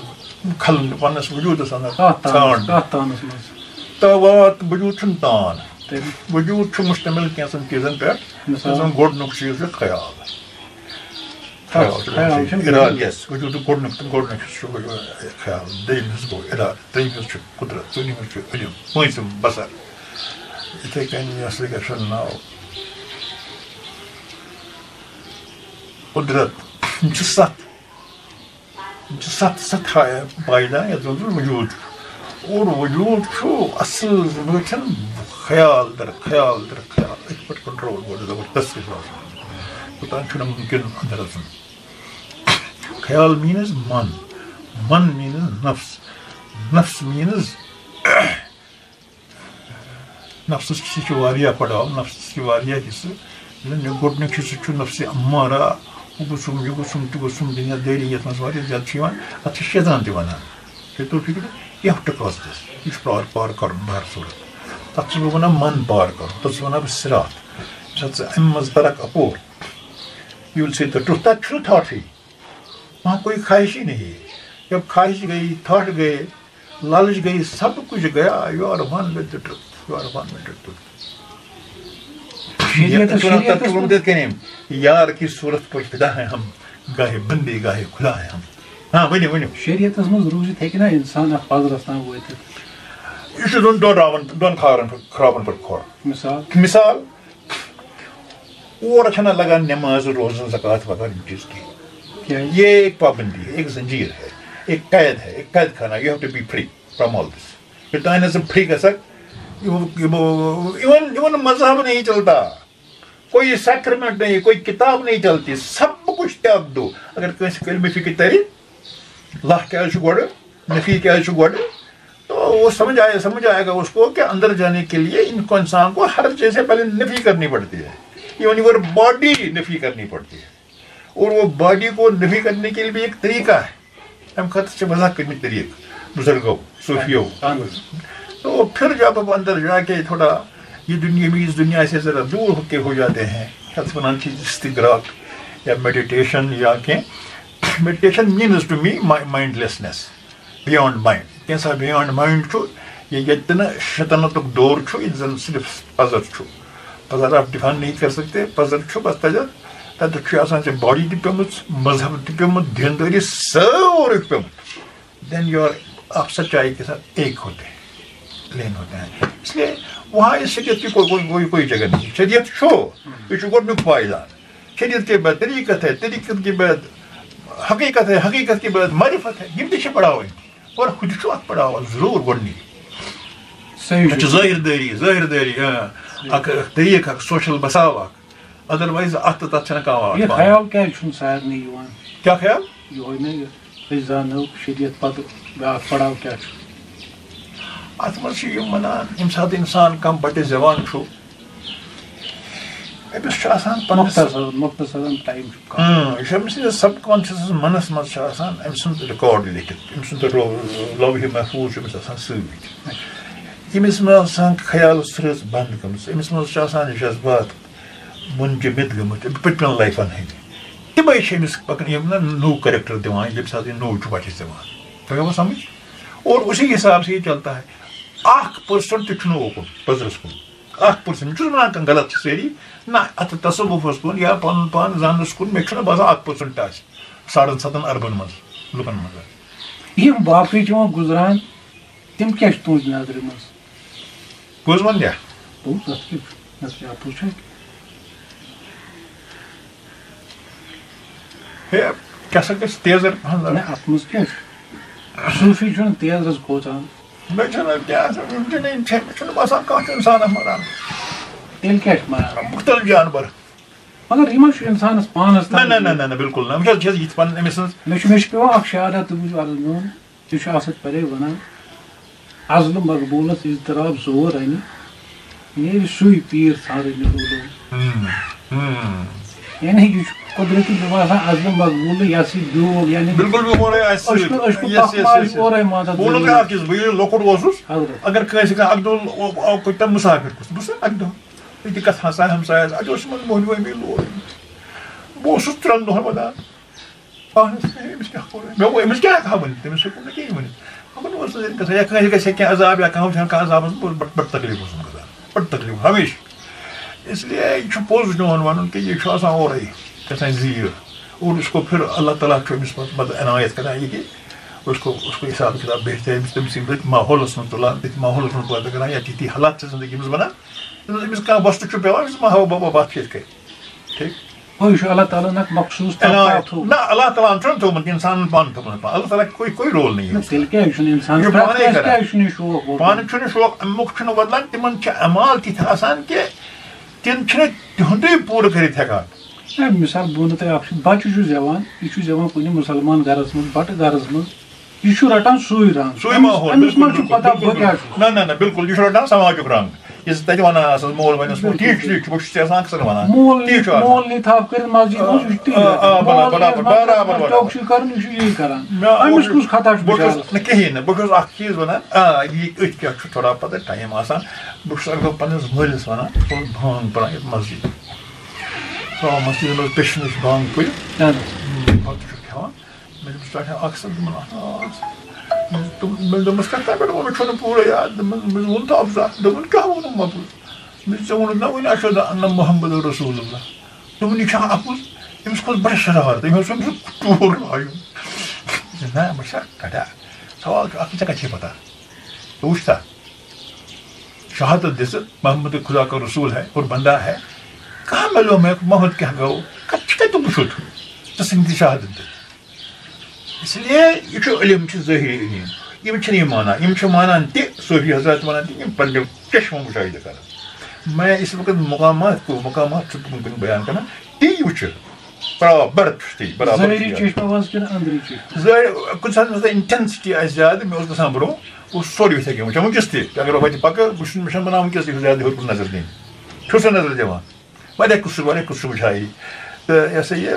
کھلُن، پننِس وجوٗدس اندر کتھ تانس، ژھانٛڈُن۔ کتھ تانس منٛز؟ تو وات وجوٗد چھُنہٕ تان۔ تیٚلہِ؟ وجوٗد چھُ مشتمل کینٛژن چیٖزن پٮ۪ٹھ، مثال؟ یُس زن گۄڈٕنیُک چیٖز چھُ خیال۔ خیال چھُ خیال چھُ ارادٕ۔ Yes، وجوٗدُک گۄڈٕنیُک تہٕ گۄڈٕنیُک حصہٕ چھُ وجوٗد، خیال، دوٚیِم حصہٕ گوٚو ارادٕ، ترٛیٚیِم حصہٕ چھُ قدرت، ژوٗرِم حصہٕ چھُ علم، پوٗنٛژِم بصر۔ یِتھَے کٔنۍ یہِ ہسا کیٛاہ چھُ ناو؟ قدرت۔ یِم چھِ ستھ، یِم چھِ ستھ، ستھ پایہِ یَتھ زَن وجوٗد چھُ۔ اور وجوٗد چھُ اَصٕل پٲٹھۍ خیال در خیال در خیال، أتھۍ پٮ۪ٹھ control گۄڈٕ زبردست گژھِ آسُن۔ توٚتام چھُنہٕ مُمکِن اَندَر اَژُن۔ خیال means من، من means نفس، نفس means نفسس چھِ واریاہ پڑاو، نفسس چھِ واریاہ حصہٕ۔ ییٚلہِ مےٚ گۄڈٕنیُک حصہٕ چھُ نفسِ امارہ، ہُہ گوٚژھُم، یہِ گوٚژھُم، تہِ گوٚژھُم، دُنیا دٲری یَتھ منٛز واریاہ زیادٕ چھُ یِوان، اَتھ چھِ شیطان تہِ وَنان۔ کٔرۍ تو فِکرِ، you have to cross this، یہِ چھُ پار، پار کَرُن بہر صوٗرت۔ تَتھ چھُس بہٕ وَنان من پار کَرُن، تَتھ چھُس وَنان بہٕ صراط۔ ییٚمہِ ساتہٕ ژٕ اَمہِ منٛز تَرَکھ اَپور، you will see the truth، تَتہِ چھُنہٕ تھاٹھٕے۔ وہاں کوئی خواہش ہی نہیں ہے۔ جب خواہش گئی، تھاٹ گئے، لالچ گئی، سب کچھ گیا، you are one with the truth، you are one with the truth۔ شریعتس، شریعتس منٛز۔ یار کی صورت پر فدا ہیں ہم، گاہے بندے گاہے خدا ہیں ہم۔ ہاں، ؤنِو، ؤنِو۔ شریعتس منٛز روٗزِتھ ہیٚکہِ نا اِنسان اَتھ پزرس تام وٲتِتھ؟ یہِ چھُ دۄن، دۄن راوَن، دۄن کھارن، خرابن پٮ۪ٹھ کھور۔ مثال؟ مثال، اور چھَنہٕ لگان نٮ۪ماز، روزٕ، زکوٰۃ وغیرہ یِم چیٖز کِہیٖنۍ۔ کیٛازِ؟ یہ ایک پابندی ہے، ایک زنجیر ہے، ایک قید ہے، ایک قید خانہ، you have to be free from all this۔ یوٚتام نہٕ ژٕ free گژھکھ، even، even مذہب نہیں چلتا، کوئی سیکرمنٹ نہیں، کوئی کتاب نہیں چلتی، سب کچھ تیاگ دو۔ اگر کٲنٛسہِ کلمہٕ فکر ترِ، اللہ کیٛازِ چھُ گۄڈٕ، نفی کیٛازِ چھُ گۄڈٕ، تو وہ سمجھ آئے، سمجھ آئے گا اس کو کہ اندر جانے کے لیے ان کو، انسان کو ہر چیز سے پہلے نفی کرنی پڑتی ہے، even your body نفی کرنی پڑتی ہے۔ اور وہ باڈی کو نفی کرنے کے لیے بھی ایک طریقہ ہے۔ اَمہِ خٲطرٕ چھِ مذہب کٔرمٕتۍ طریٖقہٕ بزرگو، صوفیو۔ اہن حظ۔ تو پھر جب اب اندر جا کے تھوڑا یہ دنیا میں، اس دنیا سے ذرا دور ہو کے ہو جاتے ہیں، یَتھ وَنان چھِ استغراق یا میڈیٹیشن یا کینٛہہ، meditation means to me mindlessness، beyond mind۔ کینٛژھا beyond mind چھُ، یہِ ییٚتہِ نہٕ شیطنتُک دور چھُ، ییٚتہِ زَن صرف پَزر چھُ۔ پَزر آپ ڈِفاین نہیں کر سکتے، پَزر چھُ بس تَتٮ۪تھ، تَتٮ۪تھ چھُ آسان ژےٚ باڈی تہِ پیوٚمُت، مذہب تہِ پیوٚمُت، دیندٲری سورُے پیوٚمُت۔ Then you are، آپ سچائی کے ساتھ ایک ہوتے ہیں، لین ہوتے ہیں۔ اس لیے وہاں اس شریعت کی کوئی، کوئی، کوئی، کوئی جگہ نہیں۔ شریعت چھُ، یہِ چھُ گۄڈٕنیُک پایدار۔ شریعت کے بعد طریقت ہے، طریقت کے بعد حقیقت ہے، حقیقت کے بعد معرفت ہے۔ یِم تہِ چھِ پڑاوٕنۍ۔ اور خود چھُ اَتھ پڑاوان ضروٗر گۄڈٕنِچ۔ صحیح مےٚ چھُ چھُ۔ ظٲہِر دٲری، ظٲہِر دٲری، آ۔ صحیح۔ اَکھ، اَکھ طریٖقہٕ، اَکھ سوشل بساو اَکھ۔ Otherwise اَتھ تہٕ تَتھ چھَنہٕ کانٛہہ واٹھ یہِ پانہٕ۔ خیال کیٛازِ چھُنہٕ سارنٕے یِوان؟ کیٛاہ خیال؟ یِہوٚے نہ یہِ أسۍ زانو شریعت پتہٕ بیٛاکھ پڑاو کیٛاہ چھُ؟ اَتھ منٛز چھِ یِم وَنان، ییٚمہِ ساتہٕ اِنسان کانٛہہ بَچہِ زٮ۪وان چھُ، أمِس چھُ آسان پننِس مختصر، مختصرن ٹایم چھُ کم۔ اۭں، یہِ چھُ أمۍ سٕنٛدِس سب کانشیسس منس منٛز چھُ آسان أمۍ سُنٛد ریکارڈ لیکھِتھ، أمۍ سُنٛد رو-، لوحِ محفوظ چھُ أمِس آسان سۭتۍ۔ ییٚمِس منٛز آسان خیال سرٛیژ بنٛد گٔمٕژ، أمِس منٛز چھُ آسان جذبات منجمد گٔمٕتۍ پٔتمٮ۪ن لایفن ہٕنٛدۍ۔ تِمے چھِ أمِس پکان، یِم نہ نوٚو کریکٹر دِوان، ییٚمہِ ساتہٕ یہِ نوٚو چھُ بچس دِوان۔ تۄہہِ آوا سمجھ؟ اور اسی حساب سے یہ چلتا ہے۔ اکھ پٔرسنٹ تہِ چھُنہٕ اوکُن پٔزرس کُن۔ اکھ پٔرسنٹ، بہٕ چھُس وَنان کانٛہہ غلط چھِ سٲری۔ نہ، اَتھ تصوُفَس کُن یا پَنُن پان زانَس کُن، مےٚ چھُنہٕ باسان اَکھ پٔرسنٹ آسہِ ساڑَن سَتَن اربَن منٛز، لُکَن منٛز۔ یِم باقٕے چھِ وۄنۍ گُزران، تِم کیٛاہ چھِ تُہٕنٛزِ نظرِ منٛز؟ پوٚز وَن یا؟ پوٚز، اَتھ کیٛاہ چھُ؟ اَتھ کیٛاہ اَپُز چھا؟ ہے، کیٛاہ سا گژھِ تیزَر پَہَن؟ نہ، اَتھ منٛز کیٛاہ چھُ؟ صوٗفی چھُنہٕ تیزرَس کھوژان۔ مےٚ چھُنہٕ کیٛاہ سا، یِم چھِنہٕ، یِم چھِ، مےٚ چھُنہٕ باسان کانٛہہ چھُ اِنسانَس مَران۔ تیٚلہِ کیٛاہ چھُ مَران؟ مُختٔلِف جانوَر۔ مگر یہِ ما چھُ اِنسانَس پانَس نہ، تام؟ نہ، نہ، نہ، نہ، بِلکُل نہ۔ وٕچھ حظ، چھِ حظ یِتھ پَنٕنۍ أمۍ سٕنٛز۔ مےٚ چھُ، مےٚ چھُ پٮ۪وان اَکھ شعارا تُہٕنٛز عرض میون۔ تُہۍ چھِو آسان پَرے وَنان، عزلہٕ مقبوٗلَس اضطراب زور اَنہِ، نیرِ سُے پیٖر ژھانٛڈٕ نِہُلو۔ ہم، ہم۔ یعنی یہِ چھُ قۄدرٔتی مےٚ باسان، عزلہٕ مقبوٗلہٕ یَس یہِ بیول، یعنی بِلکُل، بِلکُل، اَسہِ أچھِ کُن، سۭتۍ۔ أچھِ کُن Yes، تَپھ yes، مارِ yes، yes۔ اورَے ماتَتھ بہٕ وَنہٕ تۄہہِ بیول۔ اَکھ چیٖز، بہٕ ییٚلہِ لۄکُٹ اوسُس، اگر کٲنٛسہِ کانٛہہ اَکہِ دۄہ او-، آو کُنہِ تام مُسافِر کُس، بہٕ چھُس اَکہِ دۄہ ییٚتہِ گژھان سا ہمسایَس، اَتہِ اوس یِمَن مٔہنِو أمۍ لوگ۔ بہٕ اوسُس ترٛٮ۪ن دۄہَن وَدان۔ پانَس، ہے، أمِس کیٛاہ کوٚر؟ مےٚ ووٚن، أمِس کیٛاہ ہٮ۪کہٕ ہا ؤنِتھ؟ تٔمِس ہیوٚک نہٕ کِہیٖنۍ ؤنِتھ۔ مگر اوس نہٕ زَن گژھان، یا کٲنٛسہِ گژھِ ہا کینٛہہ عذاب، یا کانٛہہ وٕچھِ ہا کانٛہہ عذاب، بہٕ بَڑٕ، بَڑٕ تکلیٖف اوسُم گژھان، بَڑٕ تکلیٖف ہمیشہِ۔ اس لیے یہِ چھُ پوٚز میون وَنُن کہِ یہِ چھُ آسان اورَے، کیٛاہ تام زیٖر۔ اور اس کو پھر اللہ تعالیٰ چھُ أمِس پتہٕ، پتہٕ عنایت کران یہِ کہِ اس کو، اس کو حساب کتاب بہتر، أمِس، تٔمِس یِم تٔتھۍ ماحولس منٛز تُلان، تٔتھۍ ماحولس منٛز پٲدٕ کران، یا تِتھی حالات چھِ زندگی منٛز بنان، ییٚمہِ سۭتۍ أمِس کانٛہہ وۄستہٕ چھُ پٮ۪وان، أمِس ما ہاو بابا وتھ چھِ یِتھ کٔنۍ۔ ٹھیٖک۔ گوٚو یہِ چھُ اللہ تعالیٰ ہن اکھ مخصوٗص طبقہ عنایت۔ تھوٚومُت۔ نہ، اللہ تعالیٰ ہن چھُنہٕ تھوٚومُت، انسانن پانہٕ تھوٚومُت۔ اللہ تعالیٰ کوئی، کوئی رول نہیں ہے نہ، اس کا۔ تیٚلہِ کیٛازِ چھُنہٕ انسانس، یہِ چھُ پرٛٮ۪تھ پانے کٲنٛسہِ کران۔ کیٛازِ چھُنہٕ یہِ شوق ووتمُت؟ پانہٕ چھُنہٕ شوق، اَمیُک چھُنہٕ بدلان، تِمن چھِ اعمال تِتھۍ آسان کہِ تِم چھِنہٕ تِہُنٛدُے پوٗرٕ کٔرِتھ ہٮ۪کان۔ ہے، مثال، بہٕ وَنہٕ تۄہہِ اکھ چیٖز، بَچہٕ چھُ زٮ۪وان، یہِ چھُ زٮ۪وان کُنہِ مُسلمان گَرَس منٛز، بَٹہٕ گَرَس منٛز، یہِ چھُ رَٹان سُے رنٛگ۔ سُے أمِس، ماحول، أمِس بِلکُل، ما چھُ بِلکُل، پَتہ بِلکُل، بہٕ کیٛاہ بِلکُل۔ چھُس؟ نہ، نہ، نہ، بِلکُل، یہِ چھُ رَٹان سماجُک رنٛگ۔ یُس تَتہِ وَنان آسان، مول وَنٮ۪س، بِلکُل، ٹھیٖک چھُ، ٹھیٖک چھُ، بہٕ چھُس ژےٚ آسان اَکثر وَنان، مول ٹھیٖک چھُ آسان۔ مول نِتھ ہاو کٔرِتھ مسجد منٛز، یہِ چھُ تی آ، آ، رَٹان۔ برابر، مول برابر، ییٚلہِ برابر، مسجد منٛز برابر۔ چوٚک چھُ کَرُن، یہِ چھُ یی کَران۔ مےٚ أمِس اوس کُس خطا چھُ مےٚ اوس بِچارَس؟ نہٕ کِہیٖنۍ نہٕ، بہٕ چھُس اَکھ چیٖز وَنان، آ، یہِ أتھۍ کیٛاہ چھُ تھوڑا پَتہٕ ٹایم آسان۔ بہٕ چھُس اَکہِ دۄہ پَنٕنِس مٲلِس وَنان، سُہ اوس بانٛگ پَران یَتھ مسجد۔ سُہ آو مسجد منٛز پیٚچھنٕچ بانٛگ پٔرِتھ۔ اَہَن حظ۔ بَتہٕ چھُ کھٮ۪وان۔ مےٚ دوٚپُس، "ژٕ چھَکھ اَکھ سَتھ؟" دوٚپُن، "اَہَن حظ۔" مےٚ دوٚپ، مےٚ دوٚپمَس، "کَتھ تام پٮ۪ٹھ ووٚن؟ مےٚ چھُنہٕ پوٗرٕ یاد۔" دوٚپمَس، مےٚ ووٚن تہٕ اَفضل۔ دوٚپُن، "کیٛاہ ووٚنُم مۄکُل؟" مےٚ دوٚپ، "ژےٚ ووٚنُتھ نہ وُنہِ، اشہد ان محمد رسول اللہ؟" دوٚپُن، "یہِ چھا اَپُز؟" أمِس کھوٚت بڑٕ شرارت، أمۍ اوس أمِس ٹوٗر لایُن۔ نہ، بہٕ چھَس کَڑا، سوال چھُ اَکھ، ژےٚ کَتہِ چھے پَتہ؟ ژٕ وٕچھ سا، شہادت دِژٕ، محمد خدا کا رسول ہے اور بندہ ہے، کہاں معلوم ہے محمد کیا گو، کَتہِ چھُ، کَتہِ وٕچھُتھ؟ ژٕ سٕنٛدِ شہادت دِژ۔ اس لیے یہِ چھُ علم، چھُ ظٲہری علم۔ یِم چھِنہٕ یہِ مانان۔ یِم چھِ مانان تہِ، صوفی حضرات وَنان تہِ، یِم پنٛنیو چشمو مُشاہدٕ کران۔ میں اس وقت مقامات کو، مقامات چھُس بہٕ وٕنکیٚن بیان کران، تی وٕچھِ۔ برابر چھُس تی، برابر چھُس ظٲہری تی۔ چشمہٕ منٛز کِنہٕ أنٛدری چشمہٕ؟ ظٲہر، کُنہِ ساتہٕ یُس intensity آسہِ زیادٕ، مےٚ اوس گژھان برونٛہہ، بہٕ اوسُس سورُے یِتھَے کٔنۍ وٕچھان۔ وٕنکیٚس تہِ، اگر بہٕ وَتہِ پَکہٕ، بہٕ چھُس مےٚ چھَنہٕ بَنان وٕنکیٚس تہِ زیادٕ ہیوٚر کُن نظر دِنۍ۔ چھُس نہٕ نظر دِوان۔ واریاہ قٕصہٕ، واریاہ قٕصہٕ وٕچھے۔ تہٕ یہِ ہسا یہِ،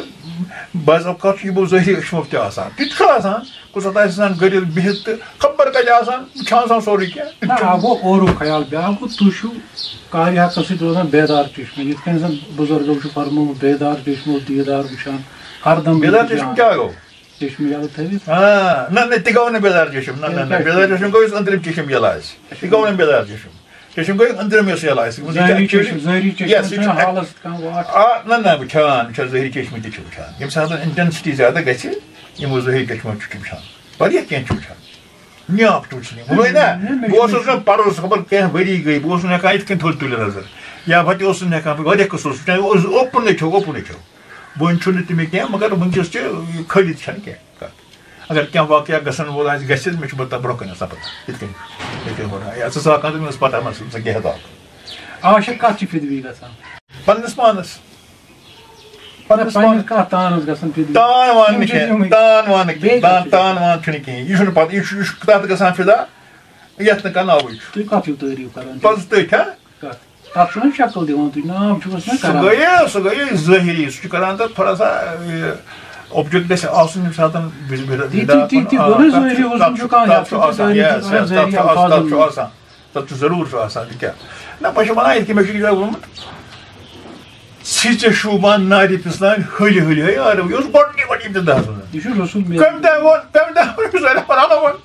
بعض اوقات چھُ یِمو ظٲہری أچھمو تہِ آسان۔ تہِ تہِ چھُ آسان۔ کُنہِ ساتہٕ آسہِ اِنسان گرِ بِہِتھ تہٕ خبر کَتہِ آسان، وٕچھان آسان سورُے کینٛہہ۔ تہِ نہ، چھُ۔ اَکھ گوٚو اورُک خیال، بیٛاکھ گوٚو تُہۍ چھِو کارِ حقس سۭتۍ روزان بیدار چشمہٕ۔ یِتھ کٔنۍ زَن بُزرگو چھُ فرمومُت، "بیدار چشمو دیٖدار وٕچھان، ہردم بیدار چشم وٕچھان۔" کیٛاہ گوٚو؟ چشمہٕ یَلہٕ تھٲوِتھ۔ آ، نہ، نہ، تہِ گوٚو نہٕ بیدار چشم۔ نہ، نہ، نہ، تیٚلہِ کیٛاہ چھُ؟ بیدار چشم گوٚو یُس أنٛدرِم چشم یَلہٕ آسہِ۔ یہِ گوٚو نہٕ بیدار چشم۔ چشم گوٚو أنٛدرِم یۄس یَلہٕ آسہِ۔ یِمن چھِ ظٲہری actually، چشم، ظٲہری چشمَن yes، یہِ چھُنہٕ چھُ حالَس کانٛہہ واٹھ۔ آ، نہ، نہ، وٕچھان، وٕچھان، ظٲہری چشمہٕ تہِ چھِ وٕچھان۔ ییٚمہِ ساتہٕ intensity زیادٕ گژھِ، یِمو ظٲہری چشمو چھُ وٕچھان۔ واریاہ کینٛہہ چھُ وٕچھان۔ نیاکھ تہِ وٕچھ نہٕ۔ وۄنۍ نہ، نہ، مےٚ بہٕ چھُنہٕ اوسُس نہٕ پَرُس خبر کینٛہہ ؤری گٔے، بہٕ اوسُس نہٕ ہٮ۪کان یِتھ کٔنۍ تھوٚد تُلِتھ نظر۔ یا پَتہٕ اوسُس نہٕ ہٮ۪کان، بہٕ واریاہ قٕصہٕ اوسُس وٕچھان، یہِ اوس اوپُن أچھو، اوپُن أچھو۔ وۄنۍ چھُنہٕ تہِ مےٚ کینٛہہ، مگر وٕنکیٚس چھِ یہِ کھٲلِتھ چھَنہٕ کینٛہہ کَتھ۔ اگر کینٛہہ واقعہ گژھن وول آسہِ، گژھِ، مےٚ چھُ پَتہٕ برونٛہہ کَنہِ آسان پَتہ، یِتھ کٔنۍ، یِتھ کٔنۍ وَنان، یا ژٕ ژٕ ہٮ۪کان تہٕ مےٚ ٲس پَتہ، مےٚ ٲس، ژٕ کیٛاہ ہٮ۪تھ آکھ۔ عاشق کَتھ چھِ فِدوی گژھان؟ پَنٕنِس پانَس۔ پَنٕنِس پَنٕنِس پانَس۔ کَتھ تانَس گژھان فِدوی؟ تان وان یِم نہٕ چھِ کینٛہہ، یِمٕے۔ تان وان نہٕ بیٚیہِ کینٛہہ، کَتھ تان، چھِ؟ تان وان چھُنہٕ کِہیٖنۍ۔ یہِ چھُنہٕ پَتہٕ، یہِ چھُ، یہِ چھُ تَتھ گژھان فِدا، یَتھ نہٕ کَناوٕے چھُ۔ تُہۍ کَتھ ہیوٗ تعٲریٖف کَران چھِو؟ پَتہٕ تٔتھۍ، ہا؟ کَتھ؟ تَتھ چھُنہ شکل دِوان تُہۍ، ناو چھُو حظ نہ سُہ کران؟ گٔیے، سُہ گٔیے ظٲہری، سُہ چھُ کران تَتھ تھوڑا سا، یہِ، object گژھِ آسُن ییٚمہِ ساتہن بِز-، بِز-، تی، بِدا تی، تی، کُن، گوٚو آ، نہ تَتھ ظٲہری چھُ، حُسن تَتھ چھُ چھُ، کانٛہہ تَتھ چھُ یَتھ آسان، ظٲہری yes، چھُ yes، تَتھ ظٲہری چھُ آسان، الفاظن تَتھ چھُ منٛز۔ آسان، تَتھ چھُ ضروٗر چھُ آسان، تہِ کیٛاہ؟ نہ، بہٕ چھُس وَنان، یِتھ کٔنۍ مےٚ چھُ یہِ ووٚنمُت، ژھِ ژےٚ شوٗبان نارِ پِسلانۍ، ۂلۍ ۂلۍ، ہے یارٕ، یہِ اوس گۄڈٕنی گۄڈٕ ابتداہَس منٛز۔ یہِ چھُ رسول میٖر۔ کٔمۍ تام ووٚن، کٔمۍ تام ووٚن، یُس علی فرحانَن ووٚن،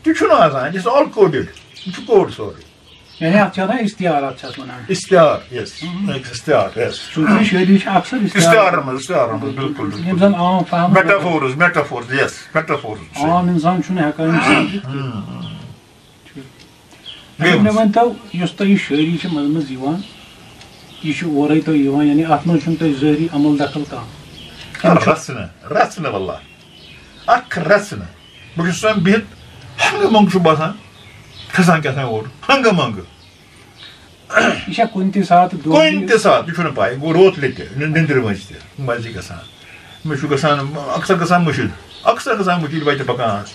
تہِ چھُنہٕ آسان، یہِ چھُ all coded، یہِ چھُ code سورُے۔ یعنی اَتھ چھِ وَنان استعارہ، اَتھ چھِ اَتھ وَنان۔ استعار، yes۔ ہم۔ استعار، yes۔ صوٗفی شٲعری چھِ اکثر استعارَن استعارَن منٛز، استعارَن منٛز، بِلکُل، بِلکُل۔ یِم زَن عام فہم metaphors، metaphors، yes، metaphors چھِ۔ عام اِنسان چھُنہٕ ہٮ۪کان یِم سَمجھِتھ کینٛہہ۔ ہم، ہم۔ ٹھیٖک۔ بیٚیہِ مےٚ ؤنِو۔ ؤنۍ تو، یُس تۄہہِ یہِ شٲعری چھِ منٛزٕ منٛزٕ یِوان، یہِ چھِ اورَے تۄہہِ یِوان، یعنی اَتھ منٛز چھُنہٕ تۄہہِ ظٲہری عمل دخل کانٛہہ؟ کِنہٕ چھُ؟ رَژھ نہٕ، رَژھ نہٕ واللہ۔ اَکھ رَژھ نہٕ۔ بہٕ چھُس وۄنۍ بِہِتھ، ہنٛگہٕ منٛگہٕ چھُ باسان، کھسان کیٛاہ تام اورٕ، ہنٛگہٕ منٛگہٕ۔ یہِ چھا کُنہِ تہِ ساتہٕ دۄہ کُنہِ تہِ ساتہٕ، یہِ چھُنہٕ پَے، گوٚو روت لٔٹہِ، نِ-، نِندرِ منٛز تہِ، منٛزٕ گژھان۔ مےٚ چھُ گژھان، اکثر گژھان مٔشِد، اکثر گژھان مٔشِد، وَتہِ پَکان آس۔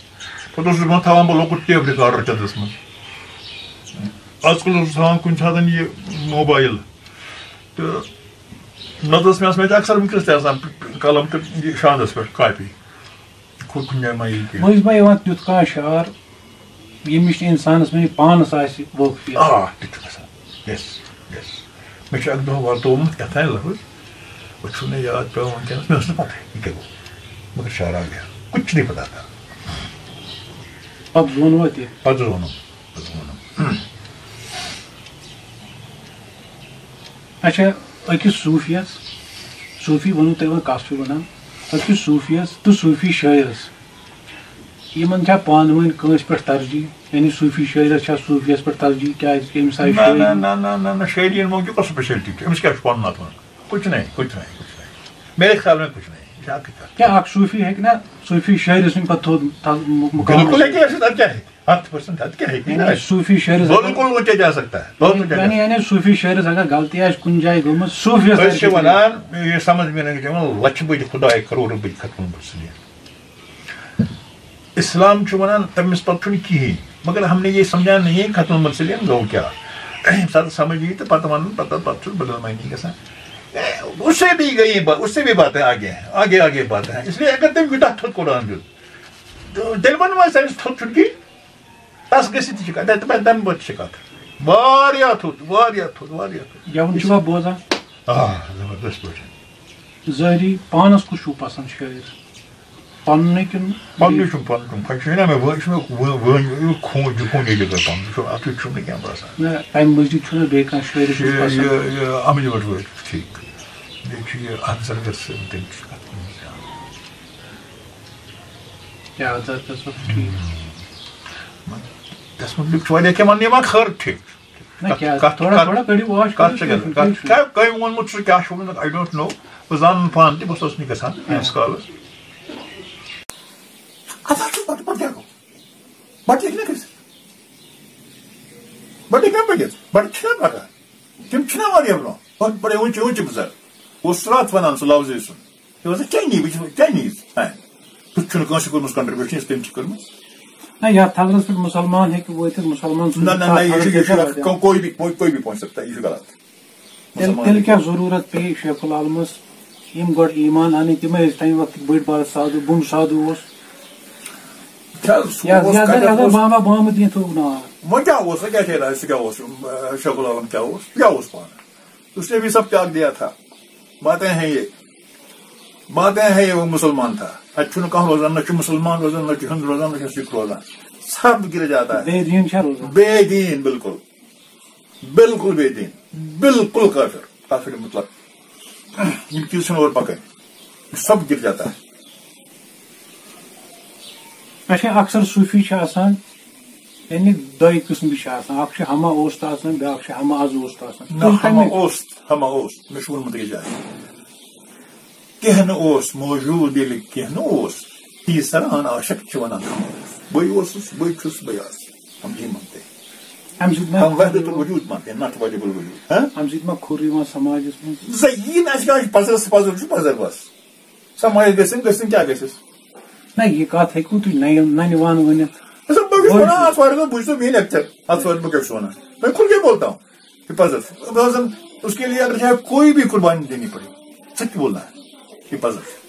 پَتہٕ اوسُس بہٕ تھاوان بہٕ لۄکُٹ tape recorder چَندَس منٛز۔ آز کَل اوسُس تھاوان کُنہِ ساتہٕ یہِ موبایِل۔ تہٕ نَتہٕ ٲس مےٚ آسان، مےٚ چھِ اکثر وٕنکیٚس تہِ آسان قلم تہٕ یہِ شاندَس پٮ۪ٹھ کاپی۔ کھُ-، کُنہِ جایہِ ما یی کینٛہہ۔ مٔنٛزۍ ما یِوان تیُتھ کانٛہہ شعر، ییٚمِچ نہٕ اِنسانَس وۄنۍ پانَس آسہِ وٲقفیت؟ آ، تہِ چھُ گژھان۔ Yes، yes۔ مےٚ چھُ اَکہِ دۄہ ورتوومُت کیٛاہ تام لفظ، وۄنۍ چھُنہٕ مےٚ یاد پٮ۪وان وٕنکیٚنَس، مےٚ ٲس نہٕ پَتہٕے یہِ کیٛاہ گوٚو۔ مگر شعرا گٔیَس، کُچھ نہیں پتا تھا۔ پَتہٕ زونوا تہِ؟ پَتہٕ زونُم، پَتہٕ زونُم۔ اچھا، أکِس صوٗفیَس، صوٗفی وَنو تۄہہِ وۄنۍ کَس چھُ وَنان، أکِس صوٗفیَس تہٕ صوٗفی شٲعرَس، یِمَن چھا پانہٕ ؤنۍ کٲنٛسہِ پٮ۪ٹھ ترجیح؟ یعنی صوٗفی شٲعرَس چھا صوٗفیَس پٮ۪ٹھ ترجیح؟ کیٛازِ أمِس آیہِ نہ، نہ، شٲعری؟ نہ، نہ، نہ، نہ، شٲعری ہُنٛد وۄنۍ کیٛاہ speciality چھِ؟ أمِس کیٛاہ چھُ پَنُن اَتھ منٛز؟ کُچھ نہیں، کُچھ نہیں، کُچھ نہیں۔ میرے خیال میں کُچھ نہیں۔ یہِ چھِ اَکٕے کَتھ۔ کیٛاہ اَکھ صوٗفی ہیٚکہِ نا صوٗفی شٲعرَس سٕنٛدِ پَتہٕ تھوٚد تھل مُقابلہٕ بِلکُل کٔرِتھ؟ ہیٚکہِ ٲسِتھ، اَدٕ کیٛاہ ہیٚکہِ؟ ہَتھ percent، اَدٕ کیٛاہ ہیٚکہِ؟ یہِ کیٛاہ بِلکُل ہیٚکہِ؟ کُنہِ جایہِ جا سکتا ہے۔ بِلکُل کُنہِ جایہِ جا أسۍ چھِ وَنان، یہِ سَمجھ مےٚ نہٕ کہِ یِمَن لَچھِ بٔدۍ خۄداے، کَرورو بٔدۍ ختم سلیٖم۔ اِسلام چھُ وَنان تٔمِس پَتہٕ چھُنہٕ کِہیٖنۍ، مگر ہم نے یہ سمجھا نہیں ختم سلیٖم گوٚو کیٛاہ۔ ییٚمہِ ساتہٕ سَمجھ یی تہٕ پَتہٕ وَنُن، پَتہٕ، پَتہٕ چھُ بدل معنی گژھان۔ اے، اس سے بھی گئی با-، اس سے بھی باتیں آگے ہیں، آگے، آگے باتیں ہیں۔ اس لیے اگر تٔمۍ یوٗتاہ تھوٚد قرآن دیُت، تہٕ تیٚلہِ وَنو أسۍ أمِس تھوٚد چھُنہٕ کِہیٖنۍ۔ تَس گٔژھِتھ تہِ چھِ کَتھ، تَتہِ پٮ۪ٹھ تَمہِ پَتہٕ تہِ چھِ کَتھ۔ واریاہ تھوٚد، واریاہ تھوٚد، واریاہ تھوٚد۔ گٮ۪وُن چھُوا بوزان؟ آ، زبردست پٲٹھۍ۔ ظٲہری پانَس کُس چھُو پَسنٛد شٲعر؟ پَننُے کِنہٕ پَننُے چھُم، پَنُن چھُم۔ وۄنۍ چھُ نا مےٚ وٲ-، یہِ چھُ مےٚ وٲ-، وٲنۍ، یہِ خوٗن، یہِ خوٗن ییٚتہِ گژھان پَنُن۔ یہِ چھُ، اَتھ چھُنہٕ مےٚ کینٛہہ باسان۔ نہ، تَمہِ مٔزیٖد چھُنہٕ بیٚیہِ کانٛہہ شٲعر یُس یہِ، پَسنٛد؟ یہِ، یہِ احمد بٹ وٲلۍ چھُ ٹھیٖک۔ بیٚیہِ چھُ یہِ احمد سرگر صٲب، تٔمۍ چھُ کَتھ کٔرمٕژ۔ کیٛاہ حضرت صٲب ٹھیٖک؟ تَس مُتعلِق چھُ واریاہ کینٛہہ وَننہٕ یِوان، خٲر ٹھیٖک چھُ۔ نہ، کَتھ، کیٛاہ، کَتھ، تھوڑا، کَتھ، تھوڑا کٔڑِو واش کَتھ کٔرِو، چھِ کٔرِو، کَتھ، کٔرِو۔ کیٛاہ، کٔمۍ ووٚنمُت چھُ، کیٛاہ چھُ ووٚنمُت، I don't know۔ بہٕ زانَن پانہٕ تہِ، بہٕ اوسُس نہٕ گژھان کینٛہہ۔ کیٛاہ؟ کالَس۔ اَتھ حظ چھُ پَتہٕ، پَتہٕ کیٛاہ گوٚو؟ بَٹہٕ ہیٚکہِ نہ گٔژھِتھ۔ بَٹہٕ ہیٚکہِ نہ پٔکِتھ؟ بَٹہٕ چھِنہ پَکان۔ تِم چھِنہ واریاہ برونٛہہ۔ پَتہٕ پَرے وٕنہِ چھِ، وٕنہِ چھِ بُزرگ۔ اوس راتھ وَنان سُہ لفظے سُہ۔ یہِ اوس Chinese، بہٕ چھُس Chinese۔ ہاں۔ تُہۍ چھُنہٕ کٲنٛسہِ کوٚرمُت contribution یُس تٔمۍ چھِ کٔرمٕژ۔ نہ، یَتھ حضرتَس پٮ۪ٹھ مُسلمان ہیٚکہِ وٲتِتھ، مُسلمان سُنٛد نہ، نہ، نہ، یہِ چھُ، یہِ چھُ، تَتھ حضرتَس کو-، کوئی بھی، کوئی، کوئی بھی پہنچ سکتا ہے، یہِ چھُ غلط۔ تیٚلہِ، مُسلمان تیٚلہِ ہیٚکہِ کیٛاہ ضروٗرت پیٚیہِ شیخ العالمَس؟ یِم گۄڈٕ ایٖمان اَنٕنۍ، تِمے ٲسۍ تَمہِ وقتٕکۍ بٔڑۍ بار سادھوٗ، بُم سادھوٗ اوس۔ کیٛاہ، سُہ یَتھ، اوس یَتھ زَن، کَتٮ۪تھ یَتھ زَن اوس؟ بابا محمد یِتھ ناو۔ وۄنۍ کیٛاہ اوس، وۄنۍ کیٛاہ چھِ، سُہ کیٛاہ اوس، اَ، شیخ العالم کیٛاہ اوس؟ کیٛاہ اوس پانہٕ؟ اس نے بھی سب त्याग दिया تھا۔ باتیں ہیں یہ، باتیں ہیں یہ، وہ مسلمان تھا۔ اَتہِ چھُنہٕ کانٛہہ روزان، نہ چھُ مُسلمان روزان، نہ چھُ ہِنٛدوٗ روزان، نہ چھُ سِکھ روزان۔ سب گر جاتا ہے۔ بے دین چھا روزان؟ بے دین، بالکل۔ بالکل بے دین۔ بالکل کافر۔ کافر مطلق۔ یِم چیٖز چھِنہٕ اورٕ پَکان۔ سب گر جاتا ہے۔ اچھا، اکثر صوٗفی چھِ آسان، یعنی دۄیہِ قٕسمٕکۍ چھِ آسان، اکھ چھُ ہما اوست آسان، بیٛاکھ چھُ ہما از اوست آسان۔ نہ، تُہۍ ہما کَمہِ اوست، ہما اوست۔ مےٚ چھُ ووٚنمُت أکِس جایہِ۔ کینٛہہ نہٕ اوس موجوٗد، ییٚلہِ کینٛہہ نہٕ اوس، تیٖژ سَر اَہَن عاشق چھِ وَنان ہما اوست۔ بٕے اوسُس، بٕے چھُس، بٕے آسہٕ۔ ہم یی مانتے ہیں۔ اَمہِ سۭتۍ ما ہم وحدت الوجود مانتے ہیں، not واجب الوجود۔ ہاں؟ اَمہِ سۭتۍ ما کھوٚر یِوان سماجَس منٛز؟ زٔیٖن اَسہِ کیٛاہ چھُ پَزرَس، پَزر چھُ پَزر بَس۔ سماج گژھن، گژھن کیٛاہ گژھٮ۪س؟ نہ، یہِ کَتھ ہیٚکِو تُہۍ نَیہِ، نَنہِ وان ؤنِتھ۔ اچھا، بہٕ کیٛاہ چھُس وَنان، آتھوارِ دۄہ بوٗزِو میٛٲنۍ lecture۔ آتھوارِ بہٕ کیٛاہ چھُس وَنان؟ میں کھُل کے بولتا ہوں۔ حفاظت۔ حفاظت، اس کے لیے اگر چاہے کوئی بھی قربانی دینی پڑے، سچ بولنا ہے۔ حفاظت۔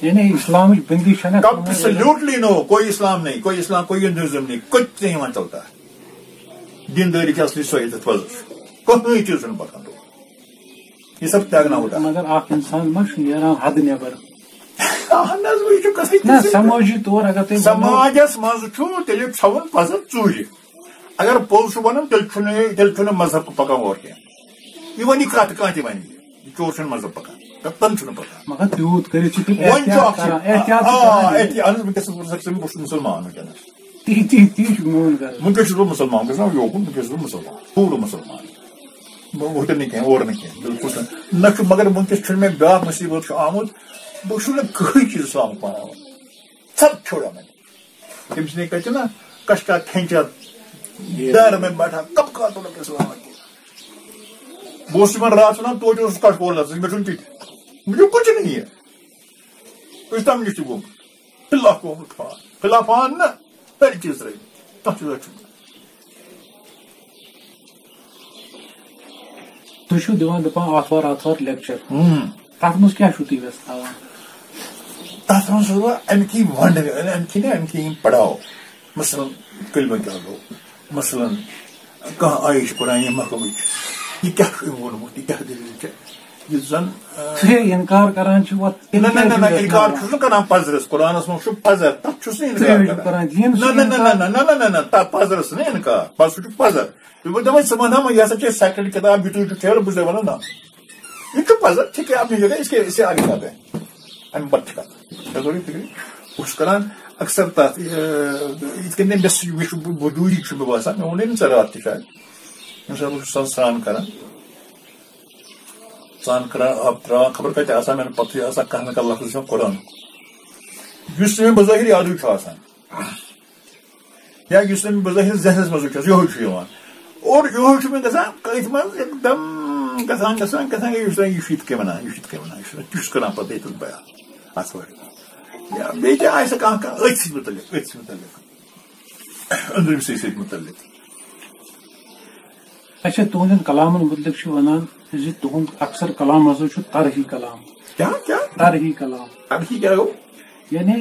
یعنی اسلامٕچ بندی چھَنہٕ۔ Absolutely no، کوئی اسلام نہیں، کوئی اسلام، کوئی ہندوازم نہیں، کچھ نہیں وہاں چلتا ہے۔ دینداری کی اصلی سوچ حفاظت۔ کوئی چیز نہیں پکان۔ یہ سب त्यागना होता ہے۔ مگر اکھ انسان ما چھُ نیران حدٕ نٮ۪بر؟ اہن حظ، وۄنۍ چھُ قصٕے نہ، تِژٕے۔ سمٲجی طور اگر تُہۍ ونو۔ سماجس منٛز چھُ تیٚلہِ ژھاوُن پزر ژوٗرِ۔ اگر پوٚز چھُ ونان، تیٚلہِ چھُنہٕ، تیٚلہِ چھُنہٕ مذہب پکان اورٕ کینٛہہ۔ یہِ ونہِ کتھ کانٛہہ تہِ ونہِ، یہِ چور چھُنہٕ مذہب پکان، قطعاً چھُنہٕ پکان۔ مگر تیوٗت کٔرِتھ چھِ تِم وۄنۍ چھُ احتیاط اکھ چیٖز، کران، احتیاط چھِ آ، کران۔ احتیاط، اہن حظ، وٕنکیٚس بہٕ چھُس مُسلمان وٕنکیٚنس۔ تی، تی، تی چھُ میون غرض۔ وٕنکیٚس چھُس بہٕ مُسلمان، وٕنکیٚس چھُس بہٕ یوکُن، وٕنکیٚس چھُس بہٕ مُسلمان۔ بہٕ ہُتہِ نہٕ کینٛہہ، اورٕ نہٕ کینٛہہ، بِلکُل نہٕ۔ نہ چھُ، مگر وٕنکیٚس چھُنہٕ مےٚ بیٛاکھ مُصیٖبت چھُ آمُت، بہٕ چھُس نہٕ کٕہٕنۍ چیٖز اِسلامُک مانان۔ سب چھوڑا میں نے۔ تٔمِس نے کہتے نا، کش کا کھینچا، ڈر میں بیٹھا، کب کا تو لگے سلام کی۔ بہٕ اوسُس یِمن راتھ وَنان، توتہِ اوسُس کَٹھ کول نَژان، مےٚ چھُنہٕ تہِ تہِ۔ مےٚ چھُ کُچھ نہٕ یہِ۔ أسۍ تَمہِ نِش تہِ گوٚمُت۔ خلاف گوٚمُت پان۔ خلاف پان نہ، سٲری چیٖز ترٲوِتھ۔ کانٛہہ چیٖزا چھُنہٕ۔ تُہۍ چھِو دِوان دَپان آتھوار آتھوار lecture۔ ہُم۔ تَتھ منٛز کیٛاہ چھُو تُہۍ وٮ۪ژھاوان؟ تَتھ منٛز چھُس بہٕ اَمہِ کِنۍ وَنڈٕ، اَمہِ کِنۍ، اَمہِ کِنۍ یِم پَڑاو۔ مثلاً، کلمہٕ کیٛاہ گوٚو؟ مثلاً، کانٛہہ آیہِ چھِ قرآنِ محکمٕچ، یہِ کیٛاہ چھُ أمۍ ووٚنمُت، یہِ کیٛاہ دٔلیٖل چھےٚ؟ یُس زَن، آ، تُہۍ اِنکار کران چھِو، وۄنۍ نہ، نہ، نہ، نہ، تیٚلہِ کیٛازِ اِنکار چھِو چھُس نہٕ کران پَزرَس۔ قرآنَس منٛز چھُ پَزر، تَتھ چھُس نہٕ تُہۍ اِنکار چھِو کران۔ کران، یِم چھِ نہ، نہ، نہ، اِنکار۔ نہ، نہ، نہ، نہ، نہ، نہ، تَتھ پَزرَس نہٕ اِنکار، بَس سُہ چھُ پَزر۔ ییٚلہِ بہٕ دَپان، ژٕ وَن ہا وۄنۍ، یہِ ہسا چھِ sacred کِتاب، یہِ تُہۍ چھِو ٹھیرٕ، بہٕ چھُس دَپان، نہ، یہِ چھُ پَزر، ٹھیٖک ہے، اَپنی جگہ، اس کے، اس سے آگے جاتے ہیں۔ اَمہِ پَتہٕ چھِ کَتھ۔ تۄہہِ توٚرُو فِکرِ؟ بہٕ چھُس کَران اَکثر تَتھ، یہِ، یِتھ کٔنۍ مےٚ سُہ، یہِ چھُ، بہٕ، بہٕ دوٗری چھُ مےٚ باسان، مےٚ ووٚنُے نہٕ ژےٚ راتھ تہِ شاید۔ ییٚمہِ ساتہٕ بہٕ چھُس آسان سرٛان کَران، سرٛان کَران، آب ترٛاوان، خبر کَتہِ آسان، مےٚ نہٕ پَتہٕے آسان، کانٛہہ نَتہٕ کانٛہہ لفظ چھُ آسان قرآنُک۔ یُس نہٕ مےٚ بظٲہِر یادٕے چھُ آسان۔ یا یُس نہٕ مےٚ بظٲہِر ذہنَس منٛز وٕچھَس، یِہوٚے چھُ یِوان۔ اور یِہوٚے چھُ مےٚ گژھان، کٔتھۍ منٛز یِکدَم گژھان، گژھان، گژھان، یہِ چھُ دَپان، یہِ چھُ یِتھ کٔنۍ وَنان، یہِ چھُ یِتھ کٔنۍ وَنان، یہِ چھُ دَپان، تہِ چھُس کَران پَتہٕ ییٚتٮ۪تھ بیان اَتھ پٲٹھۍ۔ یا بیٚیہِ تہِ آسہِ کانٛہہ، کانٛہہ أتھۍ سۭتۍ مُتعلِق، أتھۍ سۭتۍ مُتعلِق، أنٛدرِمسٕے سۭتۍ مُتعلِق۔ اچھا، تُہنٛدٮ۪ن کلامن مُتعلق چھِ ونان زِ تُہُنٛد اکثر کلام ہسا چھُ طرحی کلام۔ کیٛاہ، کیٛاہ؟ طرحی کلام۔ طرحی کیٛاہ گوٚو؟ یعنی،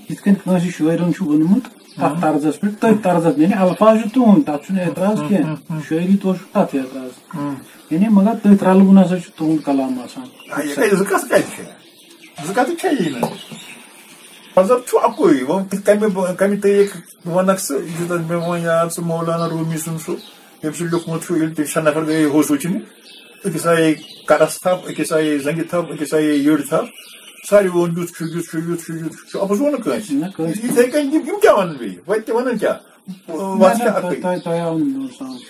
یِتھ کٔنۍ کٲنٛسہِ شٲعرن چھُ ووٚنمُت، تتھ ہم۔ طرزس پٮ۪ٹھ، تٔتھۍ طرزس، یعنی الفاظ چھِ تُہُنٛد، تتھ چھُنہٕ اعتراض ہم، کینٛہہ۔ ہم، ہم۔ شٲعری طور چھُ تتھ اعتراض۔ ہم۔ یعنی، مگر تٔتھۍ رلوُن ہسا چھُ تُہُنٛد کلام آسان۔ آ، یہِ کتہِ، زٕ کتھ کتہِ چھِ؟ زٕ کتھٕ چھےٚ یی نہٕ۔ مطلب چھُ اَکُے، وۄنۍ کَمہِ، کَمہِ طریٖقہٕ وَنَکھ ژٕ، یہِ چھُ تَتھ مےٚ وۄنۍ یاد، سُہ مولانا رومی سُنٛد سُہ، ییٚمۍ سُہ لیوٗکھمُت چھُ، ییٚلہِ تہِ شےٚ نفر گٔیے ہوس وٕچھنہِ، أکِس آیے کَرَس تھَپھ، أکِس آیے زنٛگہِ تھَپھ، أکِس آیے یٔڈ تھَپھ، ساروی ووٚن، "یُتھ چھُ، یُتھ چھُ، یُتھ چھُ، یُتھ چھُ"، اَپُز ووٚن نہٕ کٲنٛسہِ۔ نہ، کٲنٛسہِ یِتھَے کٔنۍ یِم، یِم کیٛاہ وَنَن بیٚیہِ؟ وَتہِ تہِ وَنَن کیٛاہ؟ نہ، وَتھ نہ، چھِ تۄہہِ، اَکٕے۔ تۄہہِ، تۄہہِ آو نہٕ میون سمجھ۔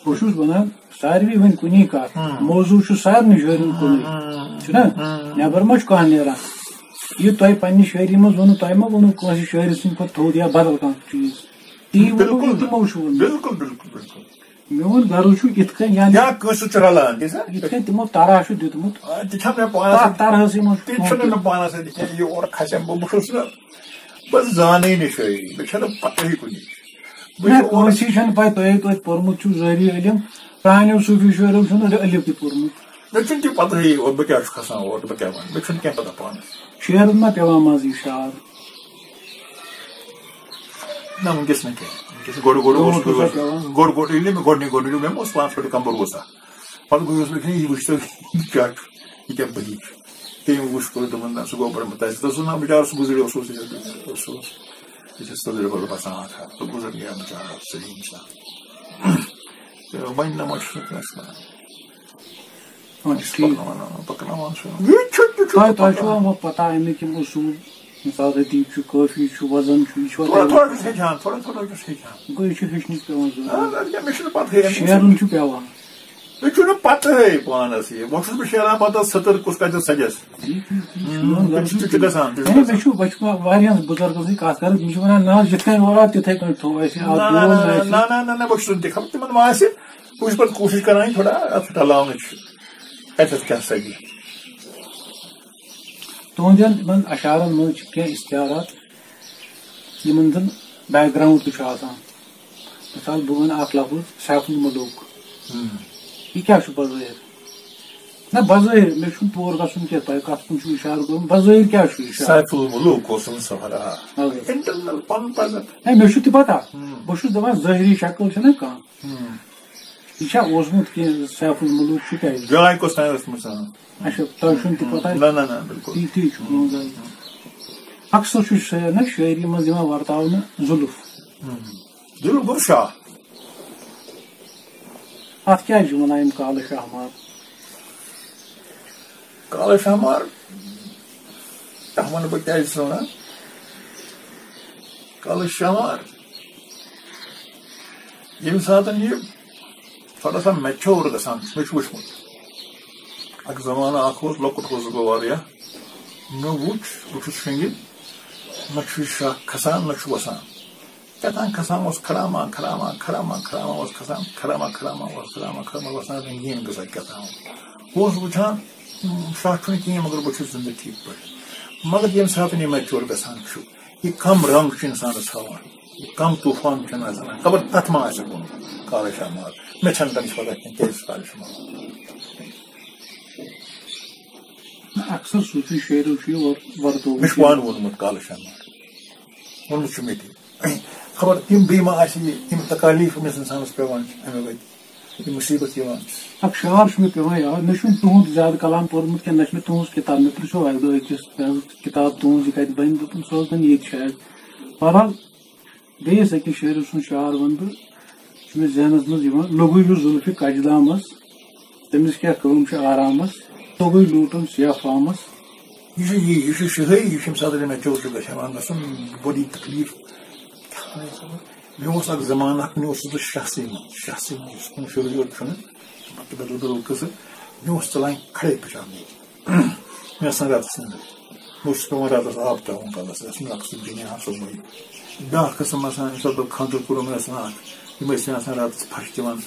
بہٕ چھُس وَنان، ساروی وۄنۍ کُنی کَتھ، ہم۔ موضوع چھُ سارنٕے شٲعرَن کُنُے، ہم۔ چھُنہ؟ ہم۔ نٮ۪بر ما چھُ کانٛہہ نیران؟ یہِ تۄہہِ پننہِ شٲعری منٛز ووٚنوٕ، تۄہہِ ما ووٚنوٕ کٲنٛسہِ شٲعرٕ سٕنٛدِ کھۄتہٕ تھوٚد یا بدل کانٛہہ چیٖز؟ تی ووٚنوٕ، بِلکُل۔ یہِ تِمو چھُ ووٚنمُت۔ بِلکُل، بِلکُل، بِلکُل۔ میون غرض چھُ یِتھ کٔنۍ، یعنی یا کٲنٛسہِ سۭتۍ چھُ رلان، تی سا؟ یِتھ کٔنۍ تِمو طرح چھُ دیُتمُت، آ، تہِ چھَنہٕ مےٚ پانَس تَتھ سۭتۍ، طرحَسٕے منٛز چھُ تی کٲم چھُنہٕ کٔرِتھ۔ مےٚ پانَس سۭتۍ کینٛہہ، یہِ اورٕ کھسٮ۪م بہٕ، بہٕ چھُس نہٕ، بہٕ زانٕے نہٕ شٲعری، مےٚ چھَنہٕ پَتہٕے کُنِچ۔ بہٕ نہ، چھُس اورٕ کٲنٛسی چھَنہٕ پَے، تۄہے توتہِ پوٚرمُت چھُو ظٲہری علم، پرٛانیو صوٗفی شٲعرو چھُنہٕ الف تہِ پوٚرمُت۔ مےٚ چھُنہٕ تہِ پَتہٕے، بہٕ کیٛاہ چھُس کھسان اور تہٕ بہٕ کیٛاہ وَنہٕ، مےٚ چھُنہٕ کینٛہہ پَتہ پانَس۔ شعرَن ما پٮ۪وان منٛزٕ اِشارٕ؟ نہ، وٕنکیٚس نہٕ کینٛہہ۔ وٕنکیٚس گۄڈٕ، گۄڈٕ اوس برونٛٹھ اوسا پٮ۪وان؟ گۄڈٕ، گۄڈٕ ییٚلہِ مےٚ گۄڈٕنِچ، گۄڈٕنِچ، مےٚ اوس پانَس پٮ۪ٹھ کَمبَر اوسا۔ پَتہٕ گوٚو یہِ وٕچھ تو، یہِ کیٛاہ چھُ، یہِ کیٛاہ بٔلی چھُ۔ تٔمۍ وٕچھ، کوٚر دوٚپُن، "نہ، سُہ گوٚو بَڑٕ مُتٲثِر۔" تَس اوس ناو بِچارٕ، سُہ گُزریو، سُہ اوس، سُہ اوس، یہِ چھِ سٔدرِ بَڑٕ بَسان اَتھ، سُہ گُزر گیا بِچارٕ، سٔلیٖم اِسلام۔ تہٕ وۄنۍ نہ وۄنۍ چھُس نہٕ کٲنٛسہِ وَنان۔ وۄنۍ چھُ ٹھیٖک۔ پَکناوان، پَکناوان چھُ۔ یہِ چھُ، یہِ چھُ تۄہہِ، تۄہہِ چھُوا وۄنۍ پَتہ اَمِکۍ یِم اصوٗل؟ مثال، ردیٖف چھُ، کٲفی چھُ، وزن چھُ، یہِ چھُوا تھوڑا، تۄہہِ تھوڑا چھُس ہیٚچھان، تھوڑا، تھوڑا چھُس ہیٚچھان۔ گوٚو، یہِ چھُ ہیٚچھنٕچ پٮ۪وان ضروٗرت۔ آ، اَدٕ کیٛاہ، مےٚ چھُنہٕ پَتہٕے، مےٚ چھُنہٕ شعرُن چھُ پٮ۪وان۔ مےٚ چھُنہٕ پَتہٕے پانَس یہِ۔ وۄنۍ چھُس بہٕ شعران پَتہٕ سٔتٕر کُس کَتٮ۪تھ سَجَس۔ ٹھیٖک، ٹھیٖک، ٹھیٖک۔ ہُم، میون تِم غرض چھِ، چھُ، تہِ چھُ گژھان، تہِ چھُ یعنی، مےٚ گژھان۔ چھُ، بہٕ چھُس واریاہَن بُزرگَن سۭتۍ کَتھ کَران، تِم چھِ وَنان، "نہ حظ، یِتھ کٔنۍ اورٕ آو، تِتھَے کٔنۍ تھوٚو اَسہِ، آو نہ، نہ، ڈول نہ، نہ، اَسہِ۔" نہ، نہ، نہ، نہ، بہٕ چھُس نہٕ تہِ خبر تِمَن ما آسہِ۔ بہٕ چھُس پَتہٕ کوٗشِش کَران یہِ تھوڑا اَتھ رَلاونٕچ، کَتٮ۪تھ کیٛاہ سَجہِ۔ تُہنٛدٮ۪ن یِمن اشعارن منٛز چھِ کینٛہہ استعارات، یِمن زن background تہِ چھُ آسان۔ مثال، بہٕ وَنہٕ اکھ لفظ، سیف الملوک۔ ہم۔ یہِ کیٛاہ چھُ بظٲہِر؟ نہ، بظٲہِر، مےٚ چھُنہٕ تور گژھُن کینٛہہ، تۄہہِ کتھ کُن چھُو اِشارٕ کوٚرمُت، بظٲہِر کیٛاہ چھُ اِشارٕ؟ سیف الملوک اوس سُہ سفر، آ۔ اَدٕ حظ۔ Internal پنُن پزر۔ ہے، مےٚ چھُ تہِ پتہ۔ ہم۔ بہٕ چھُس دپان، ظٲہری شکل چھےٚ نہ کانٛہہ۔ ہم۔ یہِ چھا اوسمُت کینٛہہ سیف الملوک چھُ تۄہہِ؟ جاے کۄس تام ٲسمٕژ، آ۔ اچھا، تۄہہِ چھُنہٕ تہِ پتہ؟ نہ، نہ، نہ، بِلکُل۔ تی، تی چھُ میون غرض۔ اکثر چھُ شٲعر نہ شٲعری منٛز یِوان ورتاونہٕ زُلُف۔ ہم۔ زُلُف گوٚو شاہ۔ اتھ کیٛازِ چھِ ونان یِم کالہٕ شاہ مار؟ کالہٕ شاہ مار، تتھ ونہٕ بہٕ کیٛازِ چھُس ونان کالہٕ شاہ مار۔ ییٚمہِ ساتہٕ یہِ تھوڑا سا mature گژھان چھُ، مےٚ چھُ وٕچھمُت۔ اکھ زمانہٕ اکھ اوس، لۄکُٹ اوسُس بہٕ واریاہ، مےٚ وُچھ، بہٕ چھُس شۄنٛگِتھ، نہ چھُ یہِ شاہ کھسان، نہ چھُ وسان۔ کیٛاہ تام کھسان اوس، کھڑا ما، کھڑا ما، کھڑا ما، کھڑا ما اوس کھسان، کھڑا ما، کھڑا ما اوس، کھڑا ما، کھڑا ما اوس وسان، رنٛگیٖن غذا کیٛاہ تام۔ بہٕ اوسُس وٕچھان، شاہ چھُنہٕ کِہیٖنۍ، مگر بہٕ چھُس زِندٕ ٹھیٖک پٲٹھۍ۔ مگر ییٚمہِ ساتہٕ یہِ mature گژھان چھُ، یہِ کم رنگ چھُ اِنسانَس ہاوان، یہِ کم طوفان چھُ نظر یِوان۔ خبر تَتھ ما آسہِ کُن کالہٕ شاہ مار، مےٚ چھَنہٕ تَمِچ پتہ کینٛہہ، کیٛازِ چھُ کالہٕ شاہ مار۔ اکثر صوٗفی شٲعرو چھُ یہِ ور-، ورتومُت۔ مےٚ چھُ پانہٕ ووٚنمُت کالہٕ شاہ مار، ووٚنمُت چھُ مےٚ تہِ۔ خبر تِم بیٚیہِ ما آسہِ یہِ، یِم تکالیٖف أمِس اِنسانَس پٮ۪وان چھِ اَمہِ وَتہِ۔ یہِ مُصیٖبت یِوان چھِ۔ اکھ شعر چھُ مےٚ پٮ۪وان یاد، مےٚ چھُنہٕ تُہُنٛد زیادٕ کلام پوٚرمُت کینٛہہ، نہ چھُ مےٚ تُہٕنٛز کِتاب، مےٚ پرٛژھیو اَکہِ دۄہ أکِس، مےٚ حظ کِتاب تُہٕنٛز یہِ کَتہِ بَنہِ؟ دوٚپُن، سُہ حظ بَنہِ ییٚتہِ شاید۔ بہرحال، بیٚیِس أکِس شٲعرٕ سُنٛد شعر وَنہٕ بہٕ، چھُ مےٚ ذہنَس منٛز یِوان، لوٚگُے ہیوٗ زُلفہِ کجلامَس، تٔمِس کیٛاہ کٲم چھِ آرامَس، توٚگُے لوٗٹُن سیف آمَس، یہِ چھُ یی، یہِ چھُ شِہٲے، یہِ چھُ ییٚمہِ ساتہٕ مےٚ ژوٚل چھُ گژھان، وَنان گژھُن، بٔڑی تکلیٖف۔ مےٚ اوس اکھ زمانہٕ اکھ، مےٚ اوس سُہ شاہ سی منٛز، شاہ سی منٛز یُس کُنہِ شُرۍ یوت چھُنہٕ، پتہٕ بدل بدل قٕصہٕ۔ مےٚ اوس ژلان کھڑے پٮ۪ٹھ آمُت۔ مےٚ ٲس نہٕ راتس نیٚنٛدٕر۔ مےٚ اوس پٮ۪وان راتس آب ترٛاوُن کلس، ٲس نہٕ رقص دُنیا آسان وۄنۍ۔ بیٛاکھ قٕسم آسان، ییٚمہِ ساتہٕ پتہٕ خانٛدر کوٚرُم، مےٚ ٲس نہٕ اَتھ، یِم ٲسۍ مےٚ آسان راتس پھش دِوان،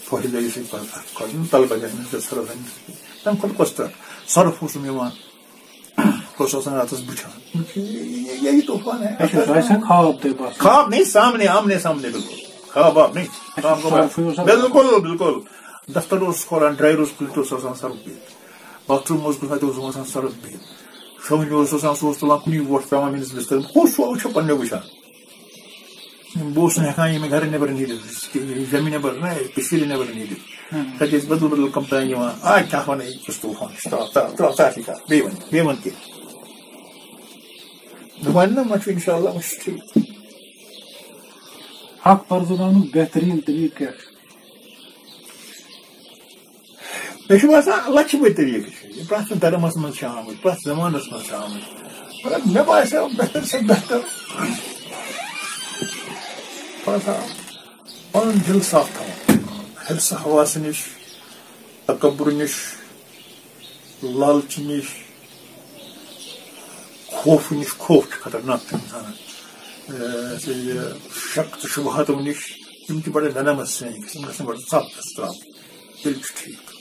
پھۄہہِ دٲرِتھ سۭتۍ پتہٕ اَتھ کھۄڈَن تل بجاے منٛز سۄرف اَنہِ۔ تَمہِ کھۄتہٕ کۄس ترٛٹھ؟ سۄرف اوسُم یِوان، کۄس اوس آسان راتس بٕچھان۔ یہ، یہ، یہی طوفان ہے۔ اچھا، سُہ آسہِ ہا خواب تۄہہِ باسان۔ خواب نہیں، سامنے، آمنے سامنے، بالکل۔ خواب واب نہیں۔ اچھا، خواب کو سۄرفٕے اوس آسان۔ بالکل، بالکل۔ دفتر اوس کھولان، ڈرایور اوس کھُلِتھ، اوس آسان سۄرُف بِہِتھ۔ باتھ روٗم اوس گژھان، تہِ اوس آسان سۄرُف بِہِتھ۔ شۄنٛگنہِ اوس آسان، سُہ اوس تُلان کُنی وۄٹھ ترٛاوان میٛٲنِس بِستَرَس۔ ہُہ سُہ چھُ پنٛنیو وٕچھان۔ بہٕ اوسُس نہٕ ہٮ۪کان ییٚمہِ گَرٕ نٮ۪بَر نیٖرِتھ، ییٚمہِ نٮ۪بَر نہ، کٔشیٖرِ نٮ۪بَر نیٖرِتھ۔ ہُم۔ تَتہِ ٲسۍ بدل بدل کمپنی یِوان۔ آ، کیٛاہ وَنان، یہِ کُس طوٗفان چھُ؟ ترٛاو، ترٛاو، ترٛاو، ژٕ اَتھ یہِ کَتھ۔ بیٚیہِ وَن، بیٚیہِ وَن کینٛہہ۔ بہٕ وَنہٕ نہ، وۄنۍ چھُ اِنشاء اللہ، وۄنۍ چھُ ٹھیٖک۔ حق پرزٕناونُک بہتریٖن طریٖقہٕ کیٛاہ چھُ؟ مےٚ چھُ باسان، لَچھِ بٔدۍ طریٖقہٕ چھِ۔ یہِ پرٛٮ۪تھ دَرمَس منٛز چھِ آمٕتۍ، پرٛٮ۪تھ زَمانَس منٛز چھِ آمٕتۍ۔ مگر مےٚ باسیٚو بہتر سے بہتر، باسان پَنُن دِل صاف تھاوُن، حِرصہٕ حواسہٕ نِش، تکبر نِش، لالچ نِش، خوف نِش۔ خوف چھُ خطرناک تہِ اِنسانَس۔ اے، یہِ سا یہِ شک تہٕ شُبہاتو نِش، یِم چھِ بڑٕ نرمس سٲنۍ گژھِ، یِم گژھن بڑٕ ژَپ گژھِ ترٛاوٕنۍ۔ تیٚلہِ چھُ ٹھیٖک۔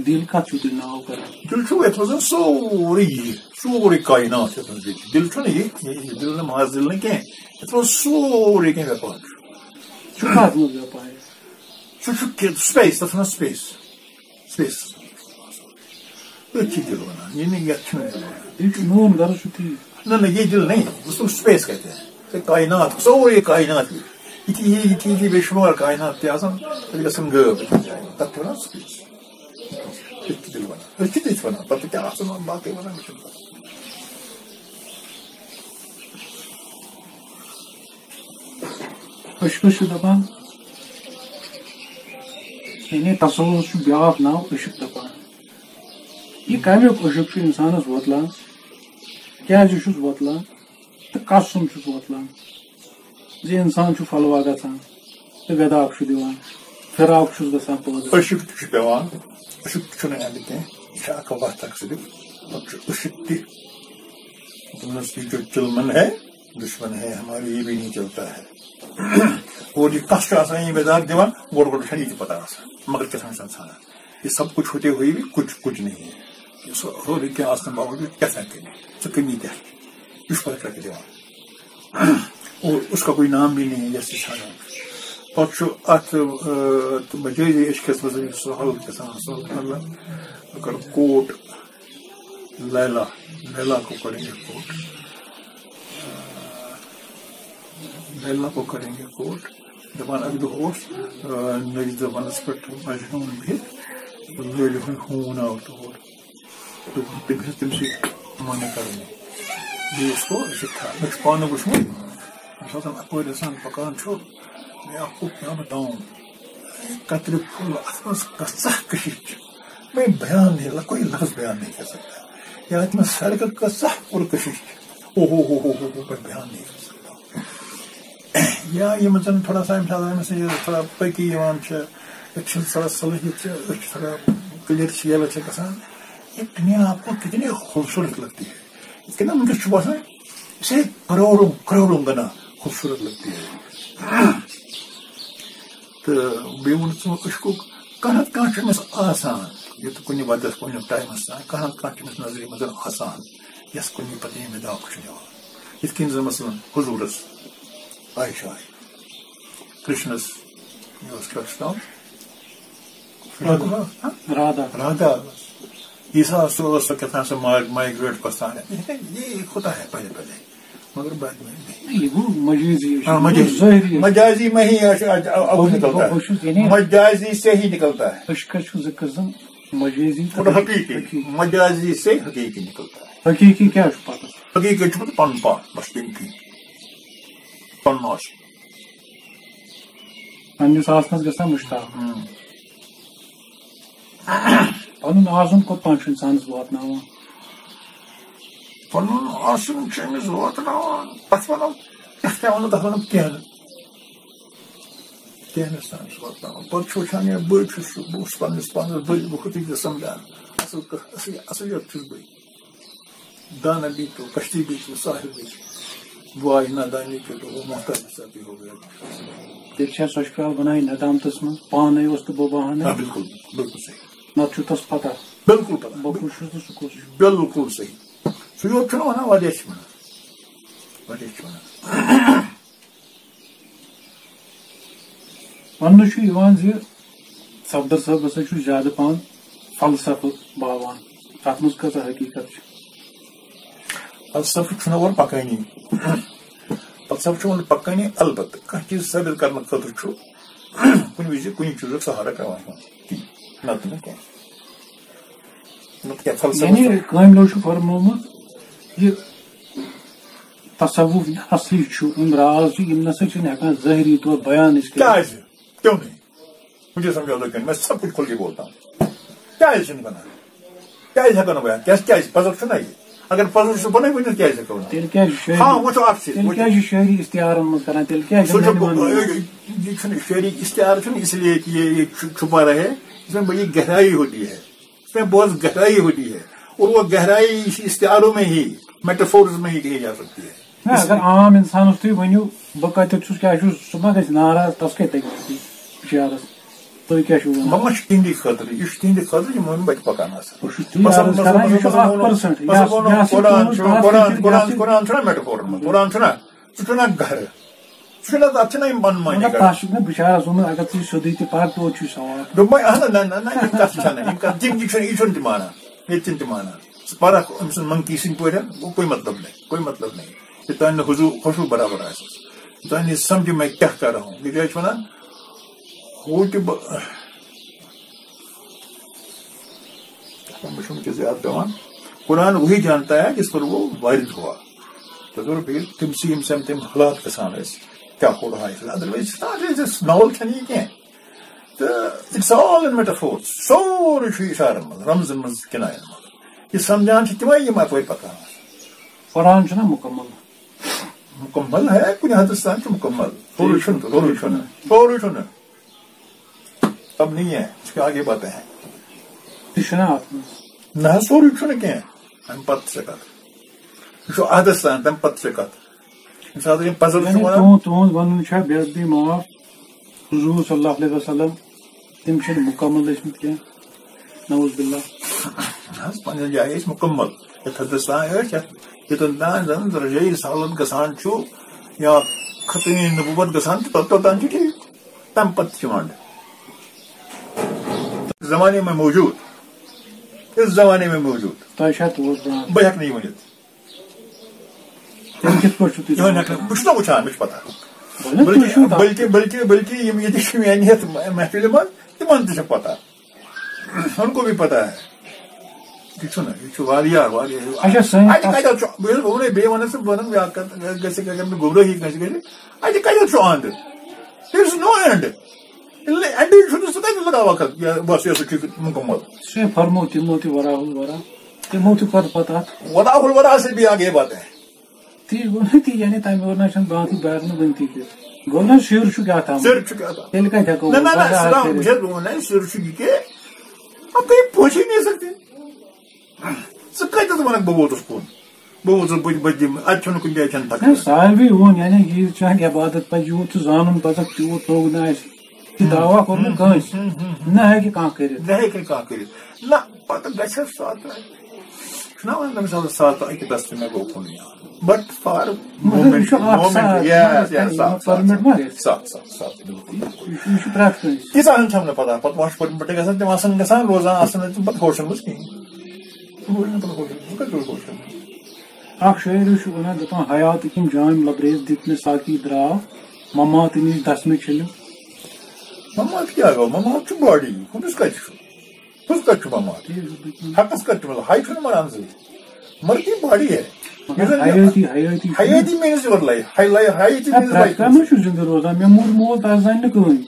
دِل کَتھ چھُو تُہۍ ناو کران؟ دِل چھُ یَتھ منٛز سورُے یہِ، سورُے کاینات یَتھ منٛز یہِ چھُ۔ دِل چھُنہٕ یہِ، یہِ، یہِ دِل نہٕ ماز دِل نہٕ کینٛہہ، یَتھ منٛز سورُے کینٛہہ ویپار چھُ۔ چھُ کَتھ منٛز ویپار؟ سُہ چھُ کہِ space، تَتھ وَنان space۔ Space۔ أتھۍ چھِ دِل وَنان، یعنی یَتھ چھُنہٕ دِل وَنان۔ یہِ چھُ میون غرض چھُ تی۔ نہ، نہ، یہِ دِل نہیں، اس کو space کہتے ہیں۔ یہ کائنات، سورُے کائنات یہِ۔ یہِ تہِ یی، یہِ تہِ یی، بے شمار کائنات تہِ آسان، تیٚلہِ گژھن غٲب أکِس جایہِ۔ تَتھ چھِ وَنان space۔ أتھۍ چھِ دِل وَنان، أتھۍ چھِ تٔتھۍ وَنان، پَتہٕ کیٛاہ آسان وَنان، باقٕے وَنان، مےٚ چھُنہٕ پَتہ۔ عشقس چھِ دَپان، یعنی تصوف چھُ بیٛاکھ ناو عشق دَپان۔ یہِ کَمیُک عشق چھُ اِنسانَس وۄتلان؟ کیٛازِ چھُس وۄتلان؟ تہٕ کَس سُنٛد چھُس وۄتلان؟ زِ اِنسان چھُ پھۄلوا گژھان تہٕ وٮ۪داکھ چھُ دِوان، فِراق چھُس گژھان پٲدٕ۔ عشق تہِ چھُ پٮ۪وان، عشق تہِ چھُنہٕ اَندٕ کینٛہہ، یہِ چھِ اَکھ وَتھ اَکھ صرف، پَتہٕ چھُ عشق تہِ۔ دوٚپمَس، "یہ جو چلمن ہے، دشمن ہے ہمارے، یہ بھی نہیں چلتا ہے۔" اور یہِ کَس چھُ آسان یہِ وٮ۪داکھ دِوان، گۄڈٕ گۄڈٕ چھَنہٕ یہِ تہِ پَتہ آسان، مگر کیٛاہ تام چھُ اِنسان ژھانٛڈان۔ یہ سب کچھ ہوتے ہوئے بھی کچھ، کچھ نہیں ہے۔ یہ سورُے کینٛہہ آسنہٕ باوجود کیٛاہ تام کٔمی، ژٕ کٔمی کیٛاہ چھِ؟ یہِ چھُ پَتہٕ ٹرٛکہِ دِوان۔ اور اس کا کوئی نام بھی نہیں ہے، یَس یہِ ژھانٛڈان چھُ۔ پَتہٕ چھُ اَتھ، آ، تہٕ مجٲزی عشقَس منٛز یُس سُہ حل گژھان، سُہ مطلب، اگر کوٹ لیلا، لیلا کو کریں گے کوٹ۔ لیلا کو کریں گے کوٹ۔ دَپان اَکہِ دۄہ اوس، آ، نٔرۍ زَمانَس پٮ۪ٹھ مجنوٗن بِہِتھ، تہٕ لٲلہِ ہُنٛد ہوٗن آو تور۔ تہٕ تٔمۍ ہیوٚت تٔمۍ سٕے منع کَرنہِ۔ بیٚیہِ اوس ہُہ، أسۍ چھِ تھا-، مےٚ چھُ پانہٕ وٕچھمُت، ییٚمہِ ساتہٕ اَپٲرۍ اِنسان پَکان چھُ، مےٚ اَکھ ہُہ کیٛاہ بہٕ تام، کَترِ پھوٚل اَتھ منٛز کۭژاہ کٔشِش چھِ، میں بیان نہیں، کوئی لفظ بیان نہیں کر سکتا۔ یا اَتھ منٛز سڑکہٕ کۭژاہ پُرکٔشِش چھِ، او ہو ہو ہو ہو ہو، میں بیان نہیں کر سکتا۔ یا یِم زَن تھوڑا سا ییٚمہِ ساتہٕ أمِس یہِ تھوڑا پٔکی یِوان چھِ، أسۍ چھِنہٕ تھوڑا صلٲحیت چھِ، أسۍ چھِ تھوڑا clear چھِ، یَلہٕ چھِ گژھان۔ یہ دنیا آپ کو کتنی خوبصورت لگتی ہے، یِتھ کٔنۍ وٕنکیٚس چھُ باسان، اسے کروڑوں، کروڑوں گنا خوبصورت لگتی ہے۔ تہٕ بیٚیہِ ووٚن ژٕ عشقُک، کانٛہہ نتہٕ کانٛہہ چھُ أمِس آسان، یُتھ کُنہِ وقتس، کُنہِ ٹایمس تام، کانٛہہ نتہٕ کانٛہہ چھُ أمِس نظرِ منٛز آسان، یَس کُنہِ پتہٕ ییٚمہِ دۄہ چھُ یِوان۔ یِتھ کٔنۍ زَن مثلاً حضوٗرس عائشہ آیہِ، کرشنس، یہِ اوس کیٛاہ چھُ ناو؟ رادھا۔ ہاں؟ رادھا۔ رادھا ٲس۔ عیسیٰ اوس، سُہ اوس سُہ کیٛاہ تام سُہ ماگ-، migrate گژھان۔ یہ، یہ ہوتا ہے پہلے پہلے۔ مگر بعد میں نہیں۔ یہ وہ مجازی ہے، ہاں، وہ مجازی۔ ظاہری ہے۔ مجازی میں ہی ایسے اج-، اب وہ نکلتا ہے۔ وہ چیز یعنی مجازی سے ہی نکلتا ہے۔ عشق چھُ زٕ قٕسم، مجازی تہٕ اور حقیقی۔ حقیقی۔ مجازی سے حقیقی نکلتا ہے۔ حقیقی کیٛاہ چھُ پتہٕ؟ حقیقی چھُ پتہٕ پنُن پان، بس تَمہِ کِنۍ۔ پنُن آسُن۔ پننِس آسنس گژھان مشتاق۔ ہاں۔ پنُن آسُن کوٚت تام چھُ انسانس واتناوان؟ پنُن آسُن چھُ أمِس واتناوان۔ تَتھ وَنو، تَتھ کیٛاہ وَنو؟ تَتھ وَنو کینٛہہ نہٕ۔ کینٛہہ نہٕ سان چھُ واتناوان۔ پَتہٕ چھُ وٕچھان، یا بٔڑۍ چھُس، بہٕ چھُس پنٛنِس پانَس بٔڑۍ، بہٕ کھوٚتُس یہِ سَمجھان۔ اَصٕل کَتھ، اَصٕل، اَصٕلیت چھُس بہٕ۔ دانا بھی تو، کشتی بھی تو، ساحل بھی تو۔ بوائے نادانی کے تو وہ محتاج سا بھی ہو گیا۔ تیٚلہِ چھا سۄ چھِ پٮ۪وان وَنان ندامتَس منٛز، پانَے اوس تہٕ بہٕ بہانَے۔ آ، بِلکُل، بِلکُل صحیح۔ نَتہٕ چھُ تَس پَتہ۔ بِلکُل پَتہ۔ بہٕ کُس چھُس تہٕ سُہ کُس چھُ۔ بِلکُل صحیح۔ سُہ یوت چھُنہٕ وَنان، واریاہ چھِ وَنان۔ واریاہ چھِ وَنان۔ وَننہٕ چھُ یِوان زِ صفدر صٲب ہسا چھُ زیادٕ پَہَن فلسفہٕ باوان۔ تَتھ منٛز کۭژاہ حقیٖقت چھِ؟ فلسفہٕ چھُنہٕ اورٕ پَکٲنی۔ فلسفہٕ چھُ اورٕ پَکٲنی، البتہٕ کانٛہہ چیٖز ثٲبت کرنہٕ خٲطرٕ چھُ کُنہِ وِزِ کُنہِ چیٖزُک سہارٕ پٮ۪وان ہیوٚن۔ نَتہٕ نہٕ کینٛہہ۔ نَتہٕ کیٛاہ فلسفہٕ یعنی چھُ؟ کٲمۍ لوگ چھُ فرمومُت یہِ تصوف اصلی چھُ، یِم راز چھِ، یِم نسا چھِنہٕ ہٮ۪کان ظٲہری طور بیان أسۍ کٔرِتھ۔ کیٛازِ؟ کیوں نہیں؟ مجھے سمجھا دو کیوں نہیں؟ میں سب کچھ کھل کے بولتا ہوں۔ کیٛازِ چھُنہٕ بنان؟ کیٛازِ ہٮ۪کو نہٕ بیان؟ کیٛازِ، کیٛازِ؟ پزر چھُنہ یہِ؟ اگر پزر چھُ بنٲوِتھ، ؤنِو کیٛازِ ہٮ۪کو نہٕ؟ تیٚلہِ کیٛازِ چھُ شٲعری، ہاں، وٕچھو اکھ چیٖز، تیٚلہِ وٕچھو۔ کیٛازِ چھُ شٲعری استعارن منٛز کران؟ تیٚلہِ کیٛازِ سُہ چھُ، چھُنہٕ یِوان؟ یہِ چھُنہٕ شٲعری استعارٕ چھُنہٕ اس لیے کہ یہ، یہ چھُ، چھُپا رہے، اس میں بڑی گہرائی ہوتی ہے۔ اس میں بہت گہرائی ہوتی ہے۔ اور وہ گہرائی اسی استعاروں میں ہی، میٹافورز میں ہی کہی جا سکتی ہے۔ نہ، اگر عام انسانس تُہۍ ؤنِو، بہٕ کتٮ۪تھ چھُس، کیٛاہ چھُس، سُہ ما گژھِ ناراض؟ تس کتہِ تگہِ بِچارس؟ تُہۍ کیٛاہ چھِو وَنان؟ مگر چھُ تِہنٛدِ خٲطرٕ، یہِ چھُ تِہنٛدِ خٲطرٕ، یِم وۄنۍ بچہِ پکان آسن۔ بہٕ چھُس تی بس عرض منٛز، کران، یہِ بس چھُ منٛز اکھ ووٚنُم، percent۔ بس یہِ منٛز ووٚنُم، یہِ چھُ قرآن تُہُنٛد چھُ، اکھ قرآن، percent، قرآن، یہِ چھُ قرآن چھُنہ میٹافورن منٛز، قرآن چھُنہ، سُہ چھُنہ گرٕ، سُہ چھُنہ، تتھ چھُنہ یِم من مٲنی مگر کران۔ تس چھُنہ بِچارس ووٚنمُت، اگر ژٕ یہِ سیوٚدُے تہِ پرکھ، توتہِ چھُے ثواب۔ دوٚپمَے، اہن، نہ، نہ، نہ، یِم کتھ چھنہ، یِم کتھ، یِم، یہِ چھُنہٕ، یہِ چھُنہٕ تہِ مانان، ییٚتہِ چھِنہٕ تہِ مانان۔ ژٕ پرکھ أمۍ سٕنٛز منکی سٕنٛدۍ پٲٹھۍ، گوٚو کوئی مطلب نہیں، کوئی مطلب نہیں۔ یوٚتام نہٕ حضور خۄشوع برابر آسٮ۪س، یوٚتام نہٕ یہِ سمجھِ میں کیا کر رہا ہوں۔ یہِ کیٛازِ چھِ ونان، ہُہ تہِ بہٕ، تَتھ منٛز چھُنہٕ تہِ زیادٕ پٮ۪وان۔ قرآن وہی جانتا ہے جس پر وہ وارد ہوا۔ تو اگر بیٚیہِ تٔمۍ سٕے ییٚمہِ سۭتۍ تِم حالات گژھان ٲسۍ، کیٛاہ ہو رہا ہے۔ Otherwise، it's not, it's novel چھَنہٕ یہِ کینٛہہ۔ تہٕ it's all in metaphors۔ سورُے چھُ اِشارَن منٛز، رمزَن منٛز، کِنایَن منٛز۔ یہِ سمجھان چھِ تِمَے یِم اَپٲرۍ پَکان آسَن۔ قرآن چھُنہ مُکمل؟ مُکمل ہے، کُنہِ حدس تام چھُ مُکمل۔ سورُے چھُنہٕ، سورُے چھُنہٕ، سورُے چھُنہٕ۔ تب نہیں ہے، اس کے آگے باتیں ہیں۔ تہِ چھُنہ اَتھ منٛز؟ نہ حظ، سورُے چھُنہٕ کینٛہہ۔ اَمہِ پَتہٕ چھِ کَتھ۔ یہِ چھُ عہدَس تام، تَمہِ پَتہٕ چھِ کَتھ۔ ییٚمہِ ساتہٕ یِم پَزَل چھِ یعنی وَنان۔ تُہُنٛد، تُہُنٛد وَنُن چھا بے ادبی معاف؟ حضور صلی اللہ علیہ وسلم، تِم چھِنہٕ مُکمل ٲسۍمٕتۍ کینٛہہ۔ نعوذ باللہ۔ نہ حظ، پننہِ جایہِ ٲسۍ مُکمل۔ یتھ حدس تام ٲسۍ، یتھ، یوٚتن تام زن درجے رسالت گژھان چھُ یا ختم نبوت گژھان چھُ، توٚت-، توٚتام چھُ ٹھیٖک۔ تمہِ پتہٕ چھِ ونٛڈ۔ زمانے میں موجود، اس زمانے میں موجود۔ تۄہہِ چھا تور پٮ۪وان؟ بہٕ ہٮ۪کہٕ نہٕ یہِ ؤنِتھ۔ تیٚلہِ کِتھ پٲٹھۍ چھُو تُہۍ یِہوٚے نقل، بہٕ چھُس نہ وٕچھان، مےٚ چھِ پتہ۔ ولہٕ، تُہۍ بلکہِ، چھِو تَتھ بلکہِ، بلکہِ، بلکہِ یِم ییٚتہِ چھِ میٛانہِ یَتھ محفِلہِ منٛز، تِمن تہِ چھِ پتہ۔ ان کو بھی پتہ ہے۔ یہِ چھُنہٕ، یہِ چھُ واریاہ، واریاہ۔ اچھا، سٲنۍ اَتہِ کَتھ کَتٮ۪تھ چھُ، بہٕ ییٚلہِ ووٚنُے بیٚیہِ وَنَس ژٕ وَنَن یا کَتھ گژھِ، اگر نہٕ گُمرٲہی کٲنٛسہِ گژھِ، اَتہِ کَتٮ۪تھ چھُ اَنٛد؟ There is no end۔ ییٚلہِ نہٕ اٮ۪نڈٕے چھُنہٕ، ژٕ کَتہِ لگاوَکھ اَتھ؟ یا بَس، یہِ ہسا چھُ مُکمل۔ سُے فرمو تِمو تہِ وَراہُل وَرا، تِمو تہِ کٔر پَتہٕ اَتھ۔ وَراہُل وَرا سے بھی آگے بات ہے۔ تی گوٚو نہ تی، یعنی تَمہِ اورٕ نہ چھَنہٕ باتھٕے بَرنہٕ وٕنہِ تہِ کینٛہہ۔ گوٚو نہ سِر چھُ کیٛاہ تام؟ سِر چھُ کیٛاہ تام؟ تیٚلہِ کَتہِ ہٮ۪کو نہ، نہ، نہ، وَضاحت سِلام، کٔرِتھ؟ بہٕ چھَس وَنان، سِر چھُ یہِ کہِ اب کہیں پہنچ ہی نہیں سکتے۔ ژٕ کَتٮ۪تھ وَنَکھ بہٕ ووتُس کُن؟ بہٕ ووتُس، بہٕ تہِ، بہٕ تہِ دِمہٕ۔ اَتہِ چھُنہٕ کُنہِ جایہِ چھَنہٕ ہے، تقریٖر۔ ساروی ووٚن، یعنی یہِ چھُ ہٮ۪کہِ عبادت پَزِ یوٗت ژٕ زانُن پَزَکھ تیوٗت توٚگ نہٕ اَسہِ۔ تہِ دعویٰ کوٚر نہٕ کٲنٛسہِ۔ نہ ہیٚکہِ کانٛہہ کٔرِتھ۔ نہ ہیٚکہِ کانٛہہ کٔرِتھ۔ نہ، پَتہٕ گژھِ ساتہٕ۔ چھُنہ وَنان تٔمِس آسان ساتہٕ اَکہِ دَستہٕ مےٚ گوٚو کُنُے۔ But for مگر یہِ moment، چھُ اَکھ moment، ساتھ، yes، یہِ yes، چھُ ساتھ، ساتھ، permit ما گژھِ؟ ساتھ، ساتھ، ساتھ، بِلکُل، بِلکُل۔ یہِ چھُ، یہِ چھُ پرٛٮ۪تھ کٲنٛسہِ۔ تیٖژاہ ہن چھَم نہٕ پَتہ، پَتہٕ وَش permit گژھان، تِم آسان گژھان، روزان آسان، تِم پَتہٕ ہوشَن منٛز کِہیٖنۍ۔ تِم روزِ نہٕ پَتہٕ ہوشَن منٛز، کَتہِ روزِ ہوشَن منٛز؟ اکھ شٲعر چھُ وَنان، دَپان، حیاتٕکۍ یِم جام لبریز دِتۍ مےٚ ساقی درٛاو، مماتہٕ نِش دَسمہٕ چھٔلِم۔ ممات کیٛاہ گوٚو؟ ممات چھُ body، ہُمِس کَتہِ چھُ؟ ہُمِس کَتہِ چھُ ممات؟ ٹھیٖک چھُ، بِلکُل۔ حقَس کَتہِ چھُ مطلب؟ حَے چھُنہٕ مَران زٕے۔ مَرٕ کِنۍ body ہے۔ مگر یُس زَن حیٲتی، حیٲتی چھُ۔ حیٲتی means your life۔ حَے، حَے، حَیٲتی Hai, means پرٛٮ۪تھ life۔ کانٛہہ ما چھُ زِندٕ روزان؟ مےٚ موٗد مول تَس زانہِ نہٕ کٕہٕنۍ۔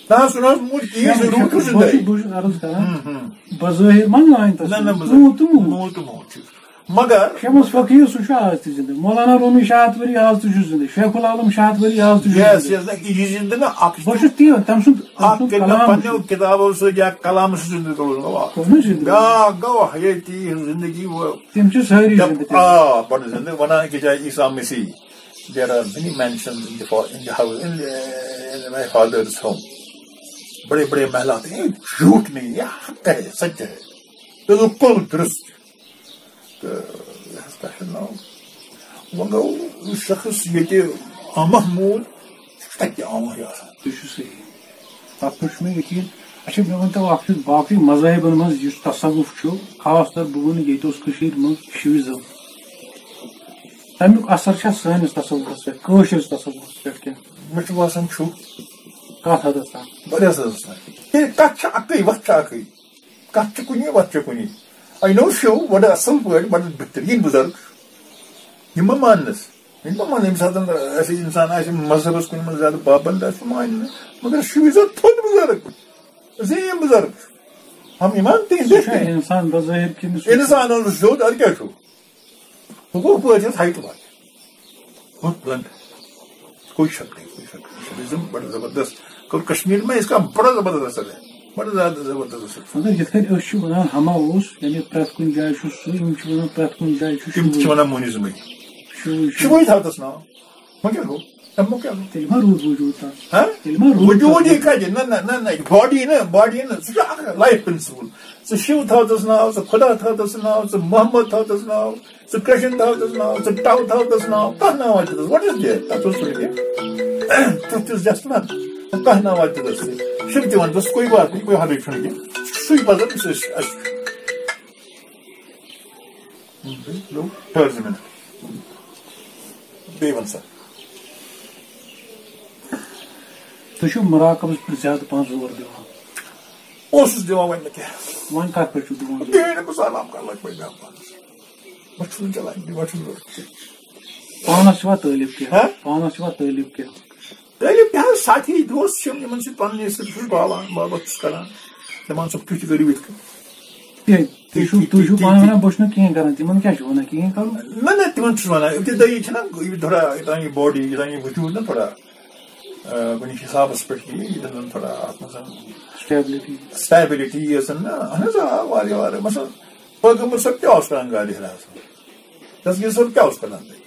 نہ حظ، سُہ نہ حظ موٗد کِہیٖنۍ، شمس، ضروٗر چھُ شمس، بہٕ زِندَے۔ چھُس، بہٕ چھُس عرض کران، ہُم، ہُم۔ بظٲہِر ما زانہِ تَس؟ نہ، نہ، بظٲہِر۔ موٗد تہٕ موٗد۔ موٗد تہٕ موٗد چھُ۔ مگر شمس فقیٖر، سُہ چھُ آز تہِ زِندٕ۔ مولانا رومی شاہ اتوری آز تہِ چھُ زِندٕ۔ شیخ العالم شاہ اتوری آز تہِ چھُ یس زِندٕ۔ یس نہ، یہِ زِندٕ نہ اکھ بہٕ چھُس تی، تٔمۍ سُنٛد، تٔمۍ اکھ سُنٛد کٔرۍ مےٚ کلام پننیو چھُ۔ کتابو سۭتۍ یا کلامہٕ سۭتۍ زِندٕ گوٚوُس گوٚو اکھ۔ کوٚرمُت زِندٕ۔ بیٛاکھ گوٚو حیٲتی ہٕنٛز زندگی وۄنۍ۔ تِم چھِ سٲری دپ- زِندٕ تیٚلہِ۔ آ، بڑٕ زِندٕ۔ ونان أکِس جایہِ عیسیٰ مسیح، there are many mansions in the fa- in the house in, the- in my father's home. بڑے بڑے محلات، یہ جھوٹ نہیں، یہ حق ہے، سچ ہے، بالکل درست۔ تہٕ یہِ حظ کیٛاہ چھُ ناو؟ وۄنۍ گوٚو یُس شخص ییٚتہِ آمہ موٗد، یہِ چھُ تَتہِ تہِ آمہٕے آسان۔ تہِ چھُ صحیح۔ تَتھ پٮ۪ٹھ چھُ مےٚ یقیٖن۔ اچھا، مےٚ ؤنۍ تو اَکھ چیٖز، باقٕے مذاہبَن منٛز یُس تصوُف چھُ، خاص طور بہٕ وَنہٕ ییٚتہِ اوس کٔشیٖرِ منٛز شِوِزم، تَمیُک اثر چھا سٲنِس تصوُفَس پٮ۪ٹھ، کٲشرِس تصوُفَس پٮ۪ٹھ کینٛہہ؟ مےٚ چھُ باسان چھُ کَتھ حدس تام؟ واریاہ حدس تام۔ کیٛازِ کَتھ چھِ اَکٕے، وَتھ چھِ اَکٕے۔ کَتھ چھِ کُنی، وَتھ چھِ کُنی۔ I know شِو بَڑٕ اَصٕل پٲٹھۍ، بَڑٕ بہتریٖن بُزرگ۔ یِم ما ماننَس؟ یِم ما مانن؟ ییٚمہِ ساتہٕ اَسہِ اِنسان آسہِ مذہبَس کُنہِ منٛز زیادٕ پابنٛد آسہِ، سُہ مانہِ نہٕ۔ مگر شِو is a تھوٚد بُزرگ، عظیٖم بُزرگ۔ ہم ایمان تہِ سُہ چھا اِنسان بظٲہِر کِنہٕ سُہ چھُ اِنسان اوس زیوٚد، اَدٕ کیٛاہ چھُ؟ ہُہ گوٚو پٲٹھۍ یَتھ ہایٹہِ وایٹہِ۔ ہُتھ بلند۔ کوئی شک نہیں، کوئی شک نہیں۔ شبیزم بڑا زبردست۔ اور کشمیر میں اس کا بڑا زبردست اثر ہے۔ بڑا زیادہ زبردست اثر۔ مگر یِتھ کٔنۍ أسۍ چھِ وَنان ہما اوس، یعنی پرٛٮ۪تھ کُنہِ جایہِ چھُ سُہ، یِم چھِ وَنان پرٛٮ۪تھ کُنہِ جایہِ چھُ تِم تہِ چھِ شِوٕے۔ وَنان مونِزمٕے۔ شِوٕے چھُ۔ شِوٕے تھاو تَس ناو۔ وۄنۍ کیٛاہ گوٚو؟ اَمیُک کیٛاہ گوٚو؟ تیٚلہِ ما روٗد وجوٗد تَس؟ ہاں؟ تیٚلہِ ما روٗد وجوٗد تَس؟ یہِ کَتہِ؟ نہ، نہ، نہ، نہ، باڈی نہ، باڈی نہ، سُہ چھُ اَکھ لایِف پرنسپل۔ ژٕ شِو تھاو تَس ناو، ژٕ خۄدا تھاو تَس ناو، ژٕ محمد تھاو تَس ناو، ژٕ کرشن تھاو تَس ناو، ژٕ ٹاو تھاو تَس ناو، کانٛہہ ناو آسہِ تَس، what is there؟ تَتھ اوس نہٕ کینٛہہ۔ تیُتھ تیُتھ just وَن، کانٛہہ ناو آسہِ تَس۔ شِو تہِ وَن تَس، کوئی بات نہیں، کوئی حرج چھُنہٕ کینٛہہ۔ سُے پَزَن أسۍ، أسۍ، اَسہِ۔ ٹھٔہر زٕ منٹ۔ بیٚیہِ وَن سا۔ تُہۍ چھِو مُراقبَس پٮ۪ٹھ زیادٕ پَہَن زور دِوان۔ اوسُس دِوان، وۄنۍ نہٕ کینٛہہ۔ وۄنۍ کَتھ پٮ۪ٹھ چھِو دِوان؟ بیٚیہِ نہٕ بہٕ زانان کَرٕ لَگ بَگ بیٛاکھ پانَس۔ مےٚ چھُنہٕ چَلان، مےٚ چھُنہٕ ضوٚرَتھ کینٛہہ۔ پانَس چھُوا طٲلب کینٛہہ؟ ہہ؟ پانَس چھُوا طٲلب کینٛہہ؟ طٲلب کیٛاہ حظ، ساتھی دوست چھِ یِمَن سۭتۍ پَنٕنۍ سۭتۍ چھُس باوان، محبت چھُس کَران۔ دَپان، ژٕ کیُتھ چھُکھ کٔرِو یِتھ کٔنۍ۔ ہے، تُہۍ چھِو، تُہۍ چھِو پانہٕ وَنان، بہٕ چھُس نہٕ کِہیٖنۍ کَران، تِمَن کیٛاہ چھُ وَنان، کِہیٖنۍ کَرُن؟ نہ، نہ، تِمَن چھُس وَنان، ابتدٲیی چھِنہ یہِ تھوڑا، یوٚتام یہِ باڈی، یوٚتام یہِ وجوٗد نہ تھوڑا، آ، کُنہِ حِسابَس پٮ۪ٹھ یی، ییٚتٮ۪ن زَن تھوڑا اَتھ منٛز زَن Stability۔ Stability یی یَژھان نہ، اَہَن حظ، آ، واریاہ، واریاہ، مثلاً، پیغمبر صٲب کیٛاہ اوس کَران گاڑِ ہِراس منٛز؟ دَستگیٖر صٲب کیٛاہ اوس کَران تَتہِ؟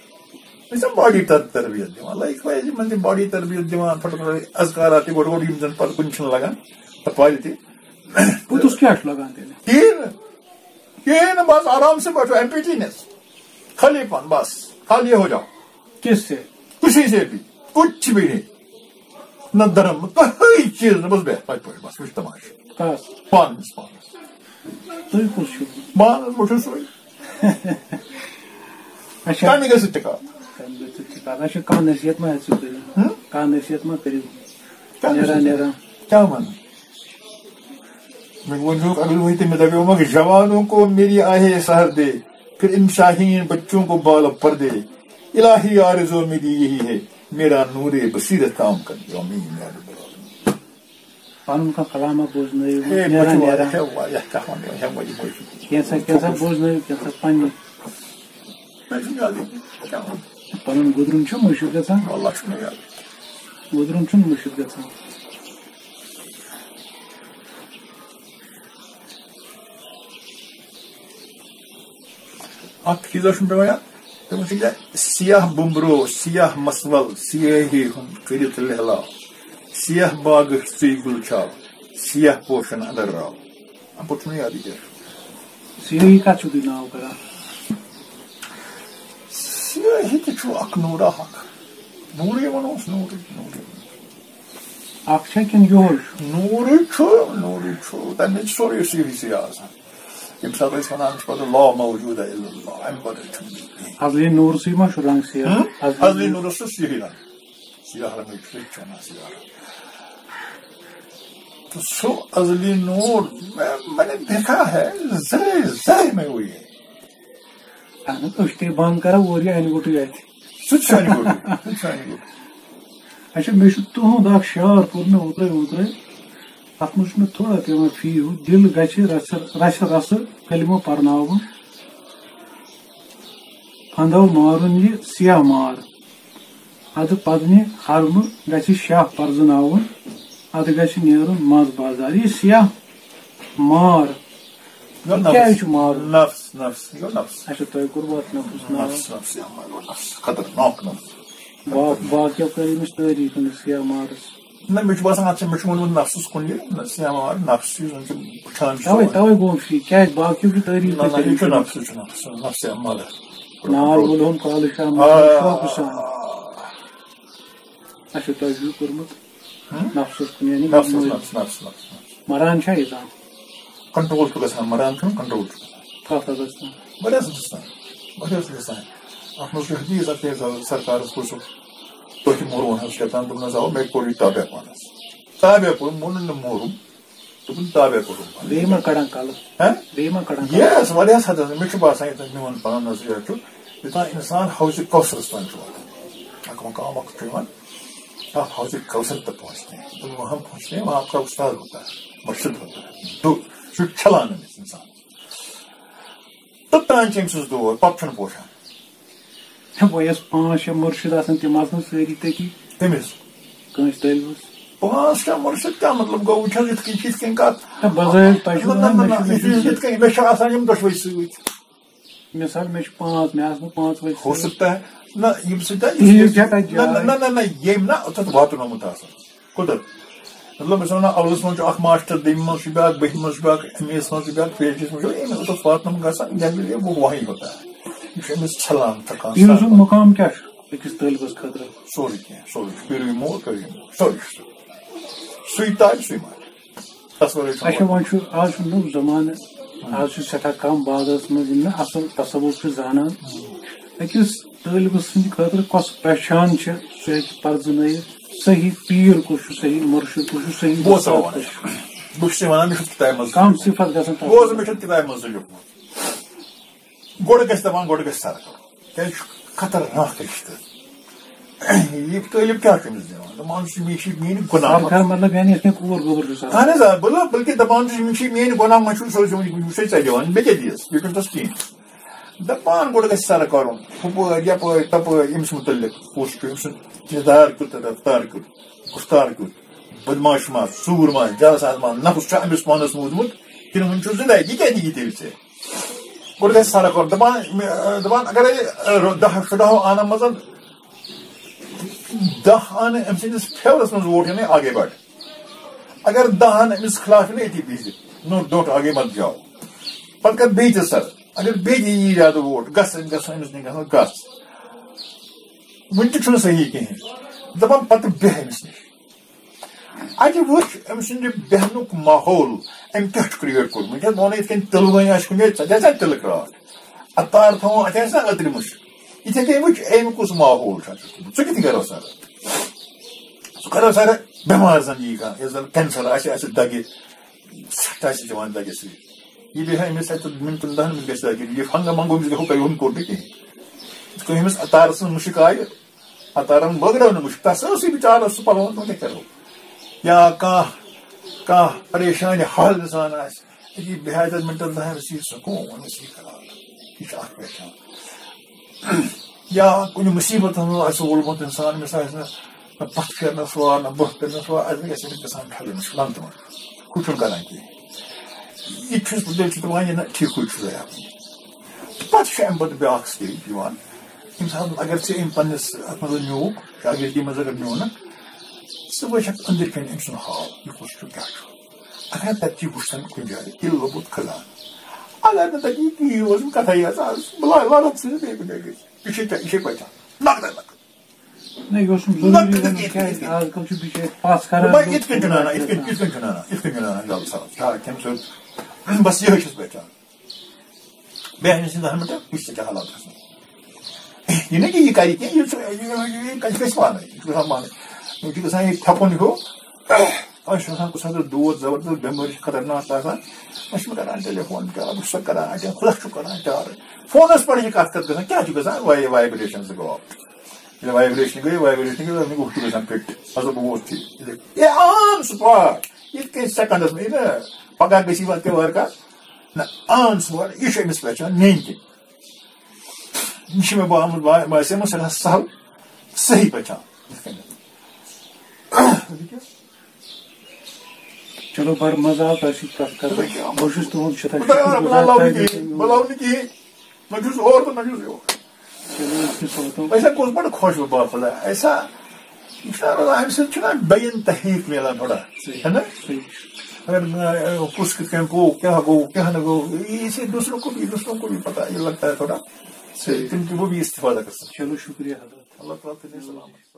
أسۍ چھِ باڈی تر-، تربیت دِوان، لایِک وایِز یِمَن تہِ باڈی تربیت دِوان، پھٹہٕ پھٹہٕ اذکارات تہِ گۄڈٕ گۄڈٕ یِم زَن پَتہٕ کُنہِ چھِنہٕ لَگان، تہٕ پَرِ تہِ۔ بُتھُس کیٛاہ چھُ لَگان تیٚلہِ؟ کِہیٖنۍ نہٕ، کِہیٖنۍ نہٕ، بَس آرام سے بیٹھو، ایم پی ٹی نٮ۪س، خٲلی پَن، بَس، خالی ہو جاؤ۔ کِس سے؟ کُسی سے بھی، کچھ بھی نہیں، نہ دھرم، کٕہٕنۍ چیٖز نہٕ، بَس بیٚہہ پَتہٕ پٲٹھۍ، بَس وٕچھ تماشہٕ۔ کَس؟ پانَس پانَس۔ تُہۍ کُس چھِو؟ پانَس بہٕ چھُس سُے۔ اچھا۔ کَمہِ گٔژھِتھ تہِ کَتھ۔ کَمہِ گٔژھِتھ تہِ کَتھ۔ اچھا، کانٛہہ نصیحت ما ہیٚژِو کٔرِتھ؟ ہُم؟ کانٛہہ نصیحت ما کٔرِو؟ کیٛاہ نیران، نصیحت؟ نیران۔ کیٛاہ وَنہٕ؟ مےٚ ووٚن چھُکھ اَگر وۄنۍ تٔمۍ دَپیومَکھ، جوانوں کو میری آہیں سہر دے، پھر ان شاہین بچوں کو بال پر دے۔ الٰہی آرزو میری یہی ہے، میرا نور بصیرت کام کر دے۔ آمین یا رب العالمین۔ پَنُن کانٛہہ کلامہ بوزنٲیِو، ہے، بہٕ نیران، چھُس نیران۔ واریاہ، واریاہ کیٛاہ وَنہٕ، ہے، وۄنۍ یِمَے چھِ۔ کینٛژھا، کینٛژھا بوزنٲیِو، کینٛژھا پنٛنہِ۔ مےٚ چھُنہٕ یادٕے، کیٛاہ وَنہٕ؟ پَنُن گُدرُن چھُ مٔشِتھ گژھان۔ واللہ چھُنہٕ مےٚ یادٕے۔ گُدرُن چھُنہٕ مٔشِتھ گژھان۔ اکھ چیٖزا چھُنہٕ پٮ۪وان یاد۔ تٔمِس چھِ کیٛاہ، سیاہ بُمبرو، سیاہ مسول، سیاہی ہُنٛد کٔرِتھ لہلاو، سیاہ باغٕچ ژٕے گُلچھاو، سیاہ پوشن اندر راو۔ اَمہِ پوٚت چھُنہٕ یادٕے کینٛہہ۔ سیاہی کَتھ چھُو تُہۍ ناو کران؟ سیاہی تہِ چھُ اکھ نوٗرا حق۔ نوٗرٕے وَنوس، نوٗرٕے، نوٗرٕے۔ اکھ چھا کِنہٕ یُہوے چھُ؟ نوٗرٕے چھُ، نوٗرٕے چھُ۔ تَمہِ منٛز چھُ سورُے سیاہی سیاہ آسان۔ ییٚمہِ ساتہٕ أسۍ وَنان چھِ پَتہٕ لا موجود الا اللہ، اَمہِ پَتہٕ چھُنہٕ کِہیٖنۍ۔ ازلی نوٗر سٕے ما چھُ رنگ سیاہ؟ ہُم؟ ازلی ازلی نوٗرَس چھُ سیاہی رنگ۔ سیاہ رنگٕے چھُ، سُہ تہِ چھُ وَنان سیاہ رنگ۔ تہٕ سُہ ازلی نوٗر، میں، میں نے دیکھا ہے، ذرے، ذرے میں وہ یہ۔ اہن حظ، أسۍ چھِ تیٚلہِ بنٛد کران اورٕ یہِ اَنہِ گوٚٹٕے اَتہِ۔ سُہ تہِ چھُ اَنہِ گوٚٹٕے، سُہ تہِ چھُ اَنہِ گوٚٹٕے۔ اچھا، مےٚ چھُ تُہُنٛد اکھ شعر پوٚرمُت اوترَے، اوترَے۔ اَتھ منٛز چھُ مےٚ تھوڑا پٮ۪وان فی ہیوٗ، دِل گژھِ رژھِ، رژھِ رژھٕ کلمہٕ پرناوُن۔ پھندو مارُن یہِ سیاہ مار۔ ادٕ پدنہِ حرمہٕ گژھِ شاہ پرزٕناوُن۔ ادٕ گژھِ نیرُن منٛز بازار یہِ سیاہ مار۔ یہِ کیٛازِ چھُ مارُن؟ نفس، نفس، یہِ گوٚو نفس۔ اچھا، تۄہہِ کوٚروٕ اتھ نفس ناو؟ نفس، نفس، یہِ گوٚو نفس، خطرناک نفس۔ با-، باقیو کٔر أمِس تعریٖف أمِس سیاہ مارس۔ نہ، مےٚ چھُ باسان، اتھ چھِ، مےٚ چھُ ووٚنمُت نفسس کُن یہِ، نہ، سیاہ مار، نفس چھُ، یُس زن چھُ وٕچھان چھُ تَوَے، سون۔ تَوَے گوٚو فی-، کیٛازِ باقیو چھُ تعریٖف نہ، نہ، یہِ چھُ کٔرمٕتۍ۔ نفس، یہِ چھُ نفس، نفس مر۔ نار وول ہم کالہٕ شام آ۔ شوقہٕ سان۔ اچھا، تۄہہِ چھُو کوٚرمُت ہم؟ نفسس کُن، یعنی نفسس، مٲلۍ۔ نفس، نفس، نفس، نفس۔ مران چھا یہِ زانٛہہ؟ کنٹرول چھُ گژھان، مران چھُنہٕ، کنٹرول چھُ گژھان۔ کتھ حدس تام؟ واریاہ حدس تام، واریاہ حدس تام۔ اتھ منٛز چھُ حدیث اکھ تہِ سرکارس پرٛژھُکھ، تُہۍ تہِ مورون حظ کیٛاہ تام، دوٚپنس، آ، مےٚ کوٚر یہِ تابع پانس۔ تابع کوٚر، ووٚنُن نہٕ مورُن، دوٚپُن تابع کوٚرُن پانس۔ بیٚیہِ ما کڑان کلہٕ؟ ہہ؟ بیٚیہِ ما کڑان کلہٕ؟ یس، واریاہ حدس۔ مےٚ چھُ باسان، ییٚتٮ۪تھ میون پانس یہِ چھُ، یوٚتام انسان حوض کوثرس تام چھُ واتان۔ اکھ مقام اکھ چھُ یِوان، آپ حوض کوثر تک پہنچتے ہیں۔ تم وہاں پہنچتے ہیں، وہاں آپ کا استاد ہوتا ہے، مرشد ہوتا ہے، دو، سُہ چھُ چھلان أمِس انسان۔ توٚتام چھِ أمۍ سٕنٛز دور، پتہٕ چھُنہٕ پوشان۔ وۄنۍ یۄس پانٛژھ شےٚ مُرشِد آسان، تِم آسان سٲری تٔتی۔ تٔمِس؟ کٲنٛسہِ طٲلبس۔ پانٛژھ شےٚ مُرشِد کیٛاہ مطلب گوٚو؟ وٕچھ حظ، یِتھ کٔنۍ چھِ، یِتھ کٔنۍ کَتھ۔ نہ، بظٲہِر تۄہہِ چھُو نہ، نہ، وَنان، نہ، مےٚ نہ، چھُ یِتھ کٔنۍ، یِتھ کٔنۍ، مےٚ چھِ آسان یِم دۄشوَے سۭتۍ۔ مثال، مےٚ چھِ پانٛژھ، مےٚ آسہٕ نہٕ پانٛژھ وَے ہو سۭتۍ۔ سکتا ہے۔ نہ، یِم سۭتۍ، تِہِنٛز چھےٚ تَتہِ نہ، نہ، جاے۔ نہ، نہ، نہ، ییٚمۍ نہ اوٚتَتھ واتنومُت آسان۔ کوٚتَتھ؟ مطلب، أسۍ وَنو، اَولَس منٛز چھُ اَکھ ماسٹر، دوٚیمہِ منٛز چھُ بیٛاکھ، بٔہمہِ منٛز چھُ بیٛاکھ، ایم اے یَس منٛز چھُ بیٛاکھ، پی ایچ ڈی یَس منٛز چھُ، ییٚمہِ اوٚتَتھ واتنومُت گژھان، ییٚمہِ یہِ وۄنۍ وۄنۍ ہوتا ہے۔ یہِ چھُ أمِس چھَلان، تھَکان، تٔمۍ سُنٛد ساران۔ مُقام کیٛاہ چھُ أکِس طٲلبَس خٲطرٕ؟ سورُے کینٛہہ، سورُے چھُ۔ پھِرِو یہِ مول، کٔرِو یہِ مول، سورُے چھُ سُے۔ سُے تاج، سُے مال۔ تصور چھُ اچھا، وۄنۍ چھُ، آز چھُ نوٚو زمانہٕ، آز چھُ سٮ۪ٹھاہ کم بازرس منٛز یِم نہٕ اصل تصوف چھِ زانان۔ أکِس طٲلبہٕ سٕنٛدِ خٲطرٕ کۄس پہچان چھِ، سُہ ہیٚکہِ پرزٕنٲیِتھ، صحیح پیٖر کُس چھُ، صحیح مُرشِد کُس چھُ، صحیح بوز سا وۄستاد وَنان۔ کُس چھُ؟ بہٕ چھُس ژےٚ وَنان، مےٚ چھُ کِتابہِ منٛز کم صفت گژھن تَتھ بوز، منٛز؟ مےٚ چھُ کِتابہِ منٛز لیوٗکھمُت۔ گۄڈٕ گژھِ دَپان، گۄڈٕ گژھِ سرکار۔ کیٛازِ چھُ خطرناک رِشتہٕ۔ یہِ طٲلب کیٛاہ چھُ أمِس دِوان؟ دَپان چھُ، یہِ چھِ میٛٲنۍ گۄناہ۔ سرکار مطلب یعنی یِتھ کٔنۍ کوٗر گوٚبُر چھُ سرکار۔ اہن حظ، آ، بِلکُل، بلکہِ دَپان چھُ، یِم چھِ میٛٲنۍ گۄناہ، وۄنۍ چھُ سُہ، سُہ، یہِ چھُے ژےٚ دِوان، مےٚ کیٛاہ دِیَس؟ یہِ چھُنہٕ تَس کِہیٖنۍ۔ دَپان گۄڈٕ گژھِ سرکار کَرُن، ہُپٲرۍ، یَپٲرۍ، تَپٲرۍ، أمِس مُتعلِق کُس چھُ، أمۍ سُنٛد کِردار کیُتھ، رفتار کیُتھ، گُفتار کیُتھ، بدماش ما، ژوٗر ما، جاساز ما، نفس چھا أمِس پانَس موٗدمُت، کِنہٕ وُنہِ چھُ زِندَے؟ یہِ کیٛاہ دِیہِ تیٚلہِ ژےٚ؟ گۄڈٕ گژھِ سرکار دَپان، مےٚ، دَپان اگر یہِ، ٲں، دَہ شُراہو آنَن منٛز دَہ آنہٕ أمۍ سٕنٛدِس فیورَس منٛز ووٹ ہٮ۪نَے، آگے بڑھ۔ اگر دَہَن أمِس خلاف یِنَے، أتی بِہزِ، نوٚٹ ڈوٚٹ، آگے مت جاؤ۔ پَتہٕ کَر بیٚیہِ تہِ سَر، اگر بیٚیہِ تہِ یی زیادٕ ووٹ، گژھن، گژھن أمِس نِش، گژھن، گژھ۔ وُنہِ تہِ چھُنہٕ صحیح کِہیٖنۍ۔ دَپان پَتہٕ بیٚہہ أمِس نِش۔ اَتہِ وٕچھ أمۍ سُنٛد یہِ بیٚہنُک ماحول، أمۍ کیٛاہ چھُ create کوٚرمُت۔ یَتھ وَنو یِتھ کٔنۍ تِلہٕ وٲنۍ آسہِ کُنہِ جایہِ، ژَتہِ آسہِ نا تِلہٕ کراٹھ، اَتار تھاوُن، اَتہِ آسہِ نا أترِ مُشک۔ یِتھَے کٔنۍ وٕچھ أمۍ کُس ماحول چھُ اَتہِ اوسمُت۔ ژٕ کِتھ کَرو سَر؟ سُہ کَرو سَر بٮ۪مار زَن یی کانٛہہ، یَتھ زَن cancer آسہِ، آسہِ دَگہِ، سَتھ آسہِ دِوان دَگہِ سۭتۍ۔ یہِ بیٚیہِ ہا أمِس اَتہِ مِنٹَن دَہَن منٛز گژھِ دَگہِ، یہِ ہنٛگہٕ منٛگہٕ أمِس گژھِ ہُہ کَرِ، ہُم کوٚر نہٕ کِہیٖنۍ۔ یِتھ کٔنۍ أمِس اَتارٕ سٕنٛز مُشک آیہِ، اَتارَن بٲگرٲو نہٕ مُشک، تَس ٲسٕے بِچارَس سُہ پَلوَن، وۄنۍ کیٛاہ کَرو؟ یا کانٛہہ، کانٛہہ پریشانِ حال اِنسان آسہِ، أتی بیٚہہِ ہا تَتہِ مِنٹَن دَہَن، أسۍ یہِ سکوٗن، أسۍ یہِ قرار۔ یہِ چھُ اَکھ پہچان۔ یا کُنہِ مُصیٖبتَس منٛز آسہِ وولمُت اِنسان، أمِس آسہِ نہٕ نہ پَتھ پھیرنَس وار، نہ برٛونٛہہ پھیرنَس وار، اَتہِ گژھِ أمِس گژھان ٹھَل، أمِس چھُ لَنٛگہٕ تُلان۔ ہُہ چھُنہٕ کَران کِہیٖنۍ۔ یہِ چھُس بہٕ تیٚلہِ چھُ دَپان، یہِ نہ ٹھیٖکٕے چھُ ضایع۔ تہٕ پَتہٕ چھُ اَمہِ پَتہٕ بیٛاکھ stage یِوان، ییٚمہِ ساتہٕ اگر ژےٚ أمۍ پنٛنِس اَتھ منٛز نیوٗکھ، شاگردی منٛز اگر نیوٗنَکھ، ژٕ وٕچھَکھ أنٛدٕرۍ کِنۍ أمۍ سُنٛد حال، یہِ کُس چھُ، کیٛاہ چھُ۔ اگر تَتہِ یہِ وٕچھتَن کُنہِ جایہِ، تیٚلہِ لوٚبُت خزانہٕ۔ اگر نہٕ تَتہِ یہِ کِہیٖنۍ اوس، یِم کَتھَے یٲژ، آز بَلاے لَڑَکھ ژٕ بیٚیہِ کُنہِ جایہِ گٔژھِتھ۔ یہِ چھے، یہِ چھے پَتہ۔ نَقدَے نَقٕد۔ نہ، یہِ اوس نہٕ ضروٗری نَقٕد وَنُن، کیٛازِ گٔژھِتھ۔ آز کَل چھُ بِچٲرۍ پَس کَران، دوٚپمَے، لُکھ یِتھ کٔنۍ چھُنہٕ اَنان، یِتھ کٔنۍ، یِتھ کٔنۍ چھُنہٕ اَنان، یِتھ کٔنۍ چھُنہٕ اَنان، ڈاکٹر صٲب۔ کیٛاہ، کَمہِ سۭتۍ؟ بَس یِہوٚے چھُس بہٕ ہیٚچھان۔ بیٚہنہِ سٕنٛدِ ہَمہِ پٮ۪ٹھ وٕچھ ژےٚ کیٛاہ حالات گژھان۔ یہِ نہٕ کہِ یہِ کَرِ کینٛہہ، یہِ چھُ، یہِ، یہِ، یہِ کَرِ گژھِ پانَے، یہِ چھُ گژھان پانَے۔ یہِ چھُ گژھان یہِ پھَکُن ہیوٗ۔ وۄنۍ چھُ آسان کُنہِ ساتہٕ دود زبردست، بٮ۪مٲرۍ چھِ خطرناک آسان۔ وۄنۍ چھِ مےٚ کران ٹیلی فون، کیٛاہ بہٕ چھُسا کران اَتہِ، خۄدا چھُ کران چارٕ۔ فونَس پٮ۪ٹھ چھِ کَتھ کَتھ گژھان، کیٛاہ چھُ گژھان؟ وَے-، وایبریشن زٕ گوٚو۔ ییٚلہِ وایبریشن گٔے، وایبریشن گٔے، وۄنۍ گوٚو ہُہ چھُ گژھان فِٹ۔ مطلب بہٕ ووت ٹھیٖک۔ یہِ on spot۔ یِتھ کٔنۍ سیکنڈَس منٛز، یہِ نہ پَگاہ گٔژھی وَتھ تہِ وارٕ کَتھ۔ نہ، on spot، یہِ چھُ أمِس پہچان میٛٲنۍ کِنۍ۔ یہِ چھِ مےٚ باسان، باسیٚومُت سٮ۪ٹھاہ سہل، صحیح پٲٹھۍ۔ یِتھ کٔنۍ۔ چلو، بڑٕ مزٕ آو تۄہہِ سۭتۍ کتھ کرنہٕ۔ بہٕ چھُس تُہُنٛد شُکر بہٕ لَو نہٕ کِہیٖنۍ، بہٕ لَو نہٕ کِہیٖنۍ۔ نہ چھُس اور تہٕ نہ چھُس یور۔ چلو، أسۍ تہِ سوزو۔ أسۍ ہا گوٚژھ بڑٕ خۄش بہٕ باپلہ۔ أسۍ ہا، یہِ چھُ روزان، اَمہِ سۭتۍ چھُنہ بیٚیَن تحریٖک میلان تھوڑا، ہے نا؟ اگر نہ، کُس کِتھ کٔنۍ گوٚو، کیٛاہ گوٚو، کیٛاہ نہٕ گوٚو، یہِ چھِ دوسروں کو بھی، دوسروں کو بھی پتہ، یہ لگتا ہے تھوڑا۔ تِم تہِ وہ بھی استفادہ کر سکتے۔ چلو، شُکریہ حضرت۔ اللہ تعالیٰ تھٲینو سلامت۔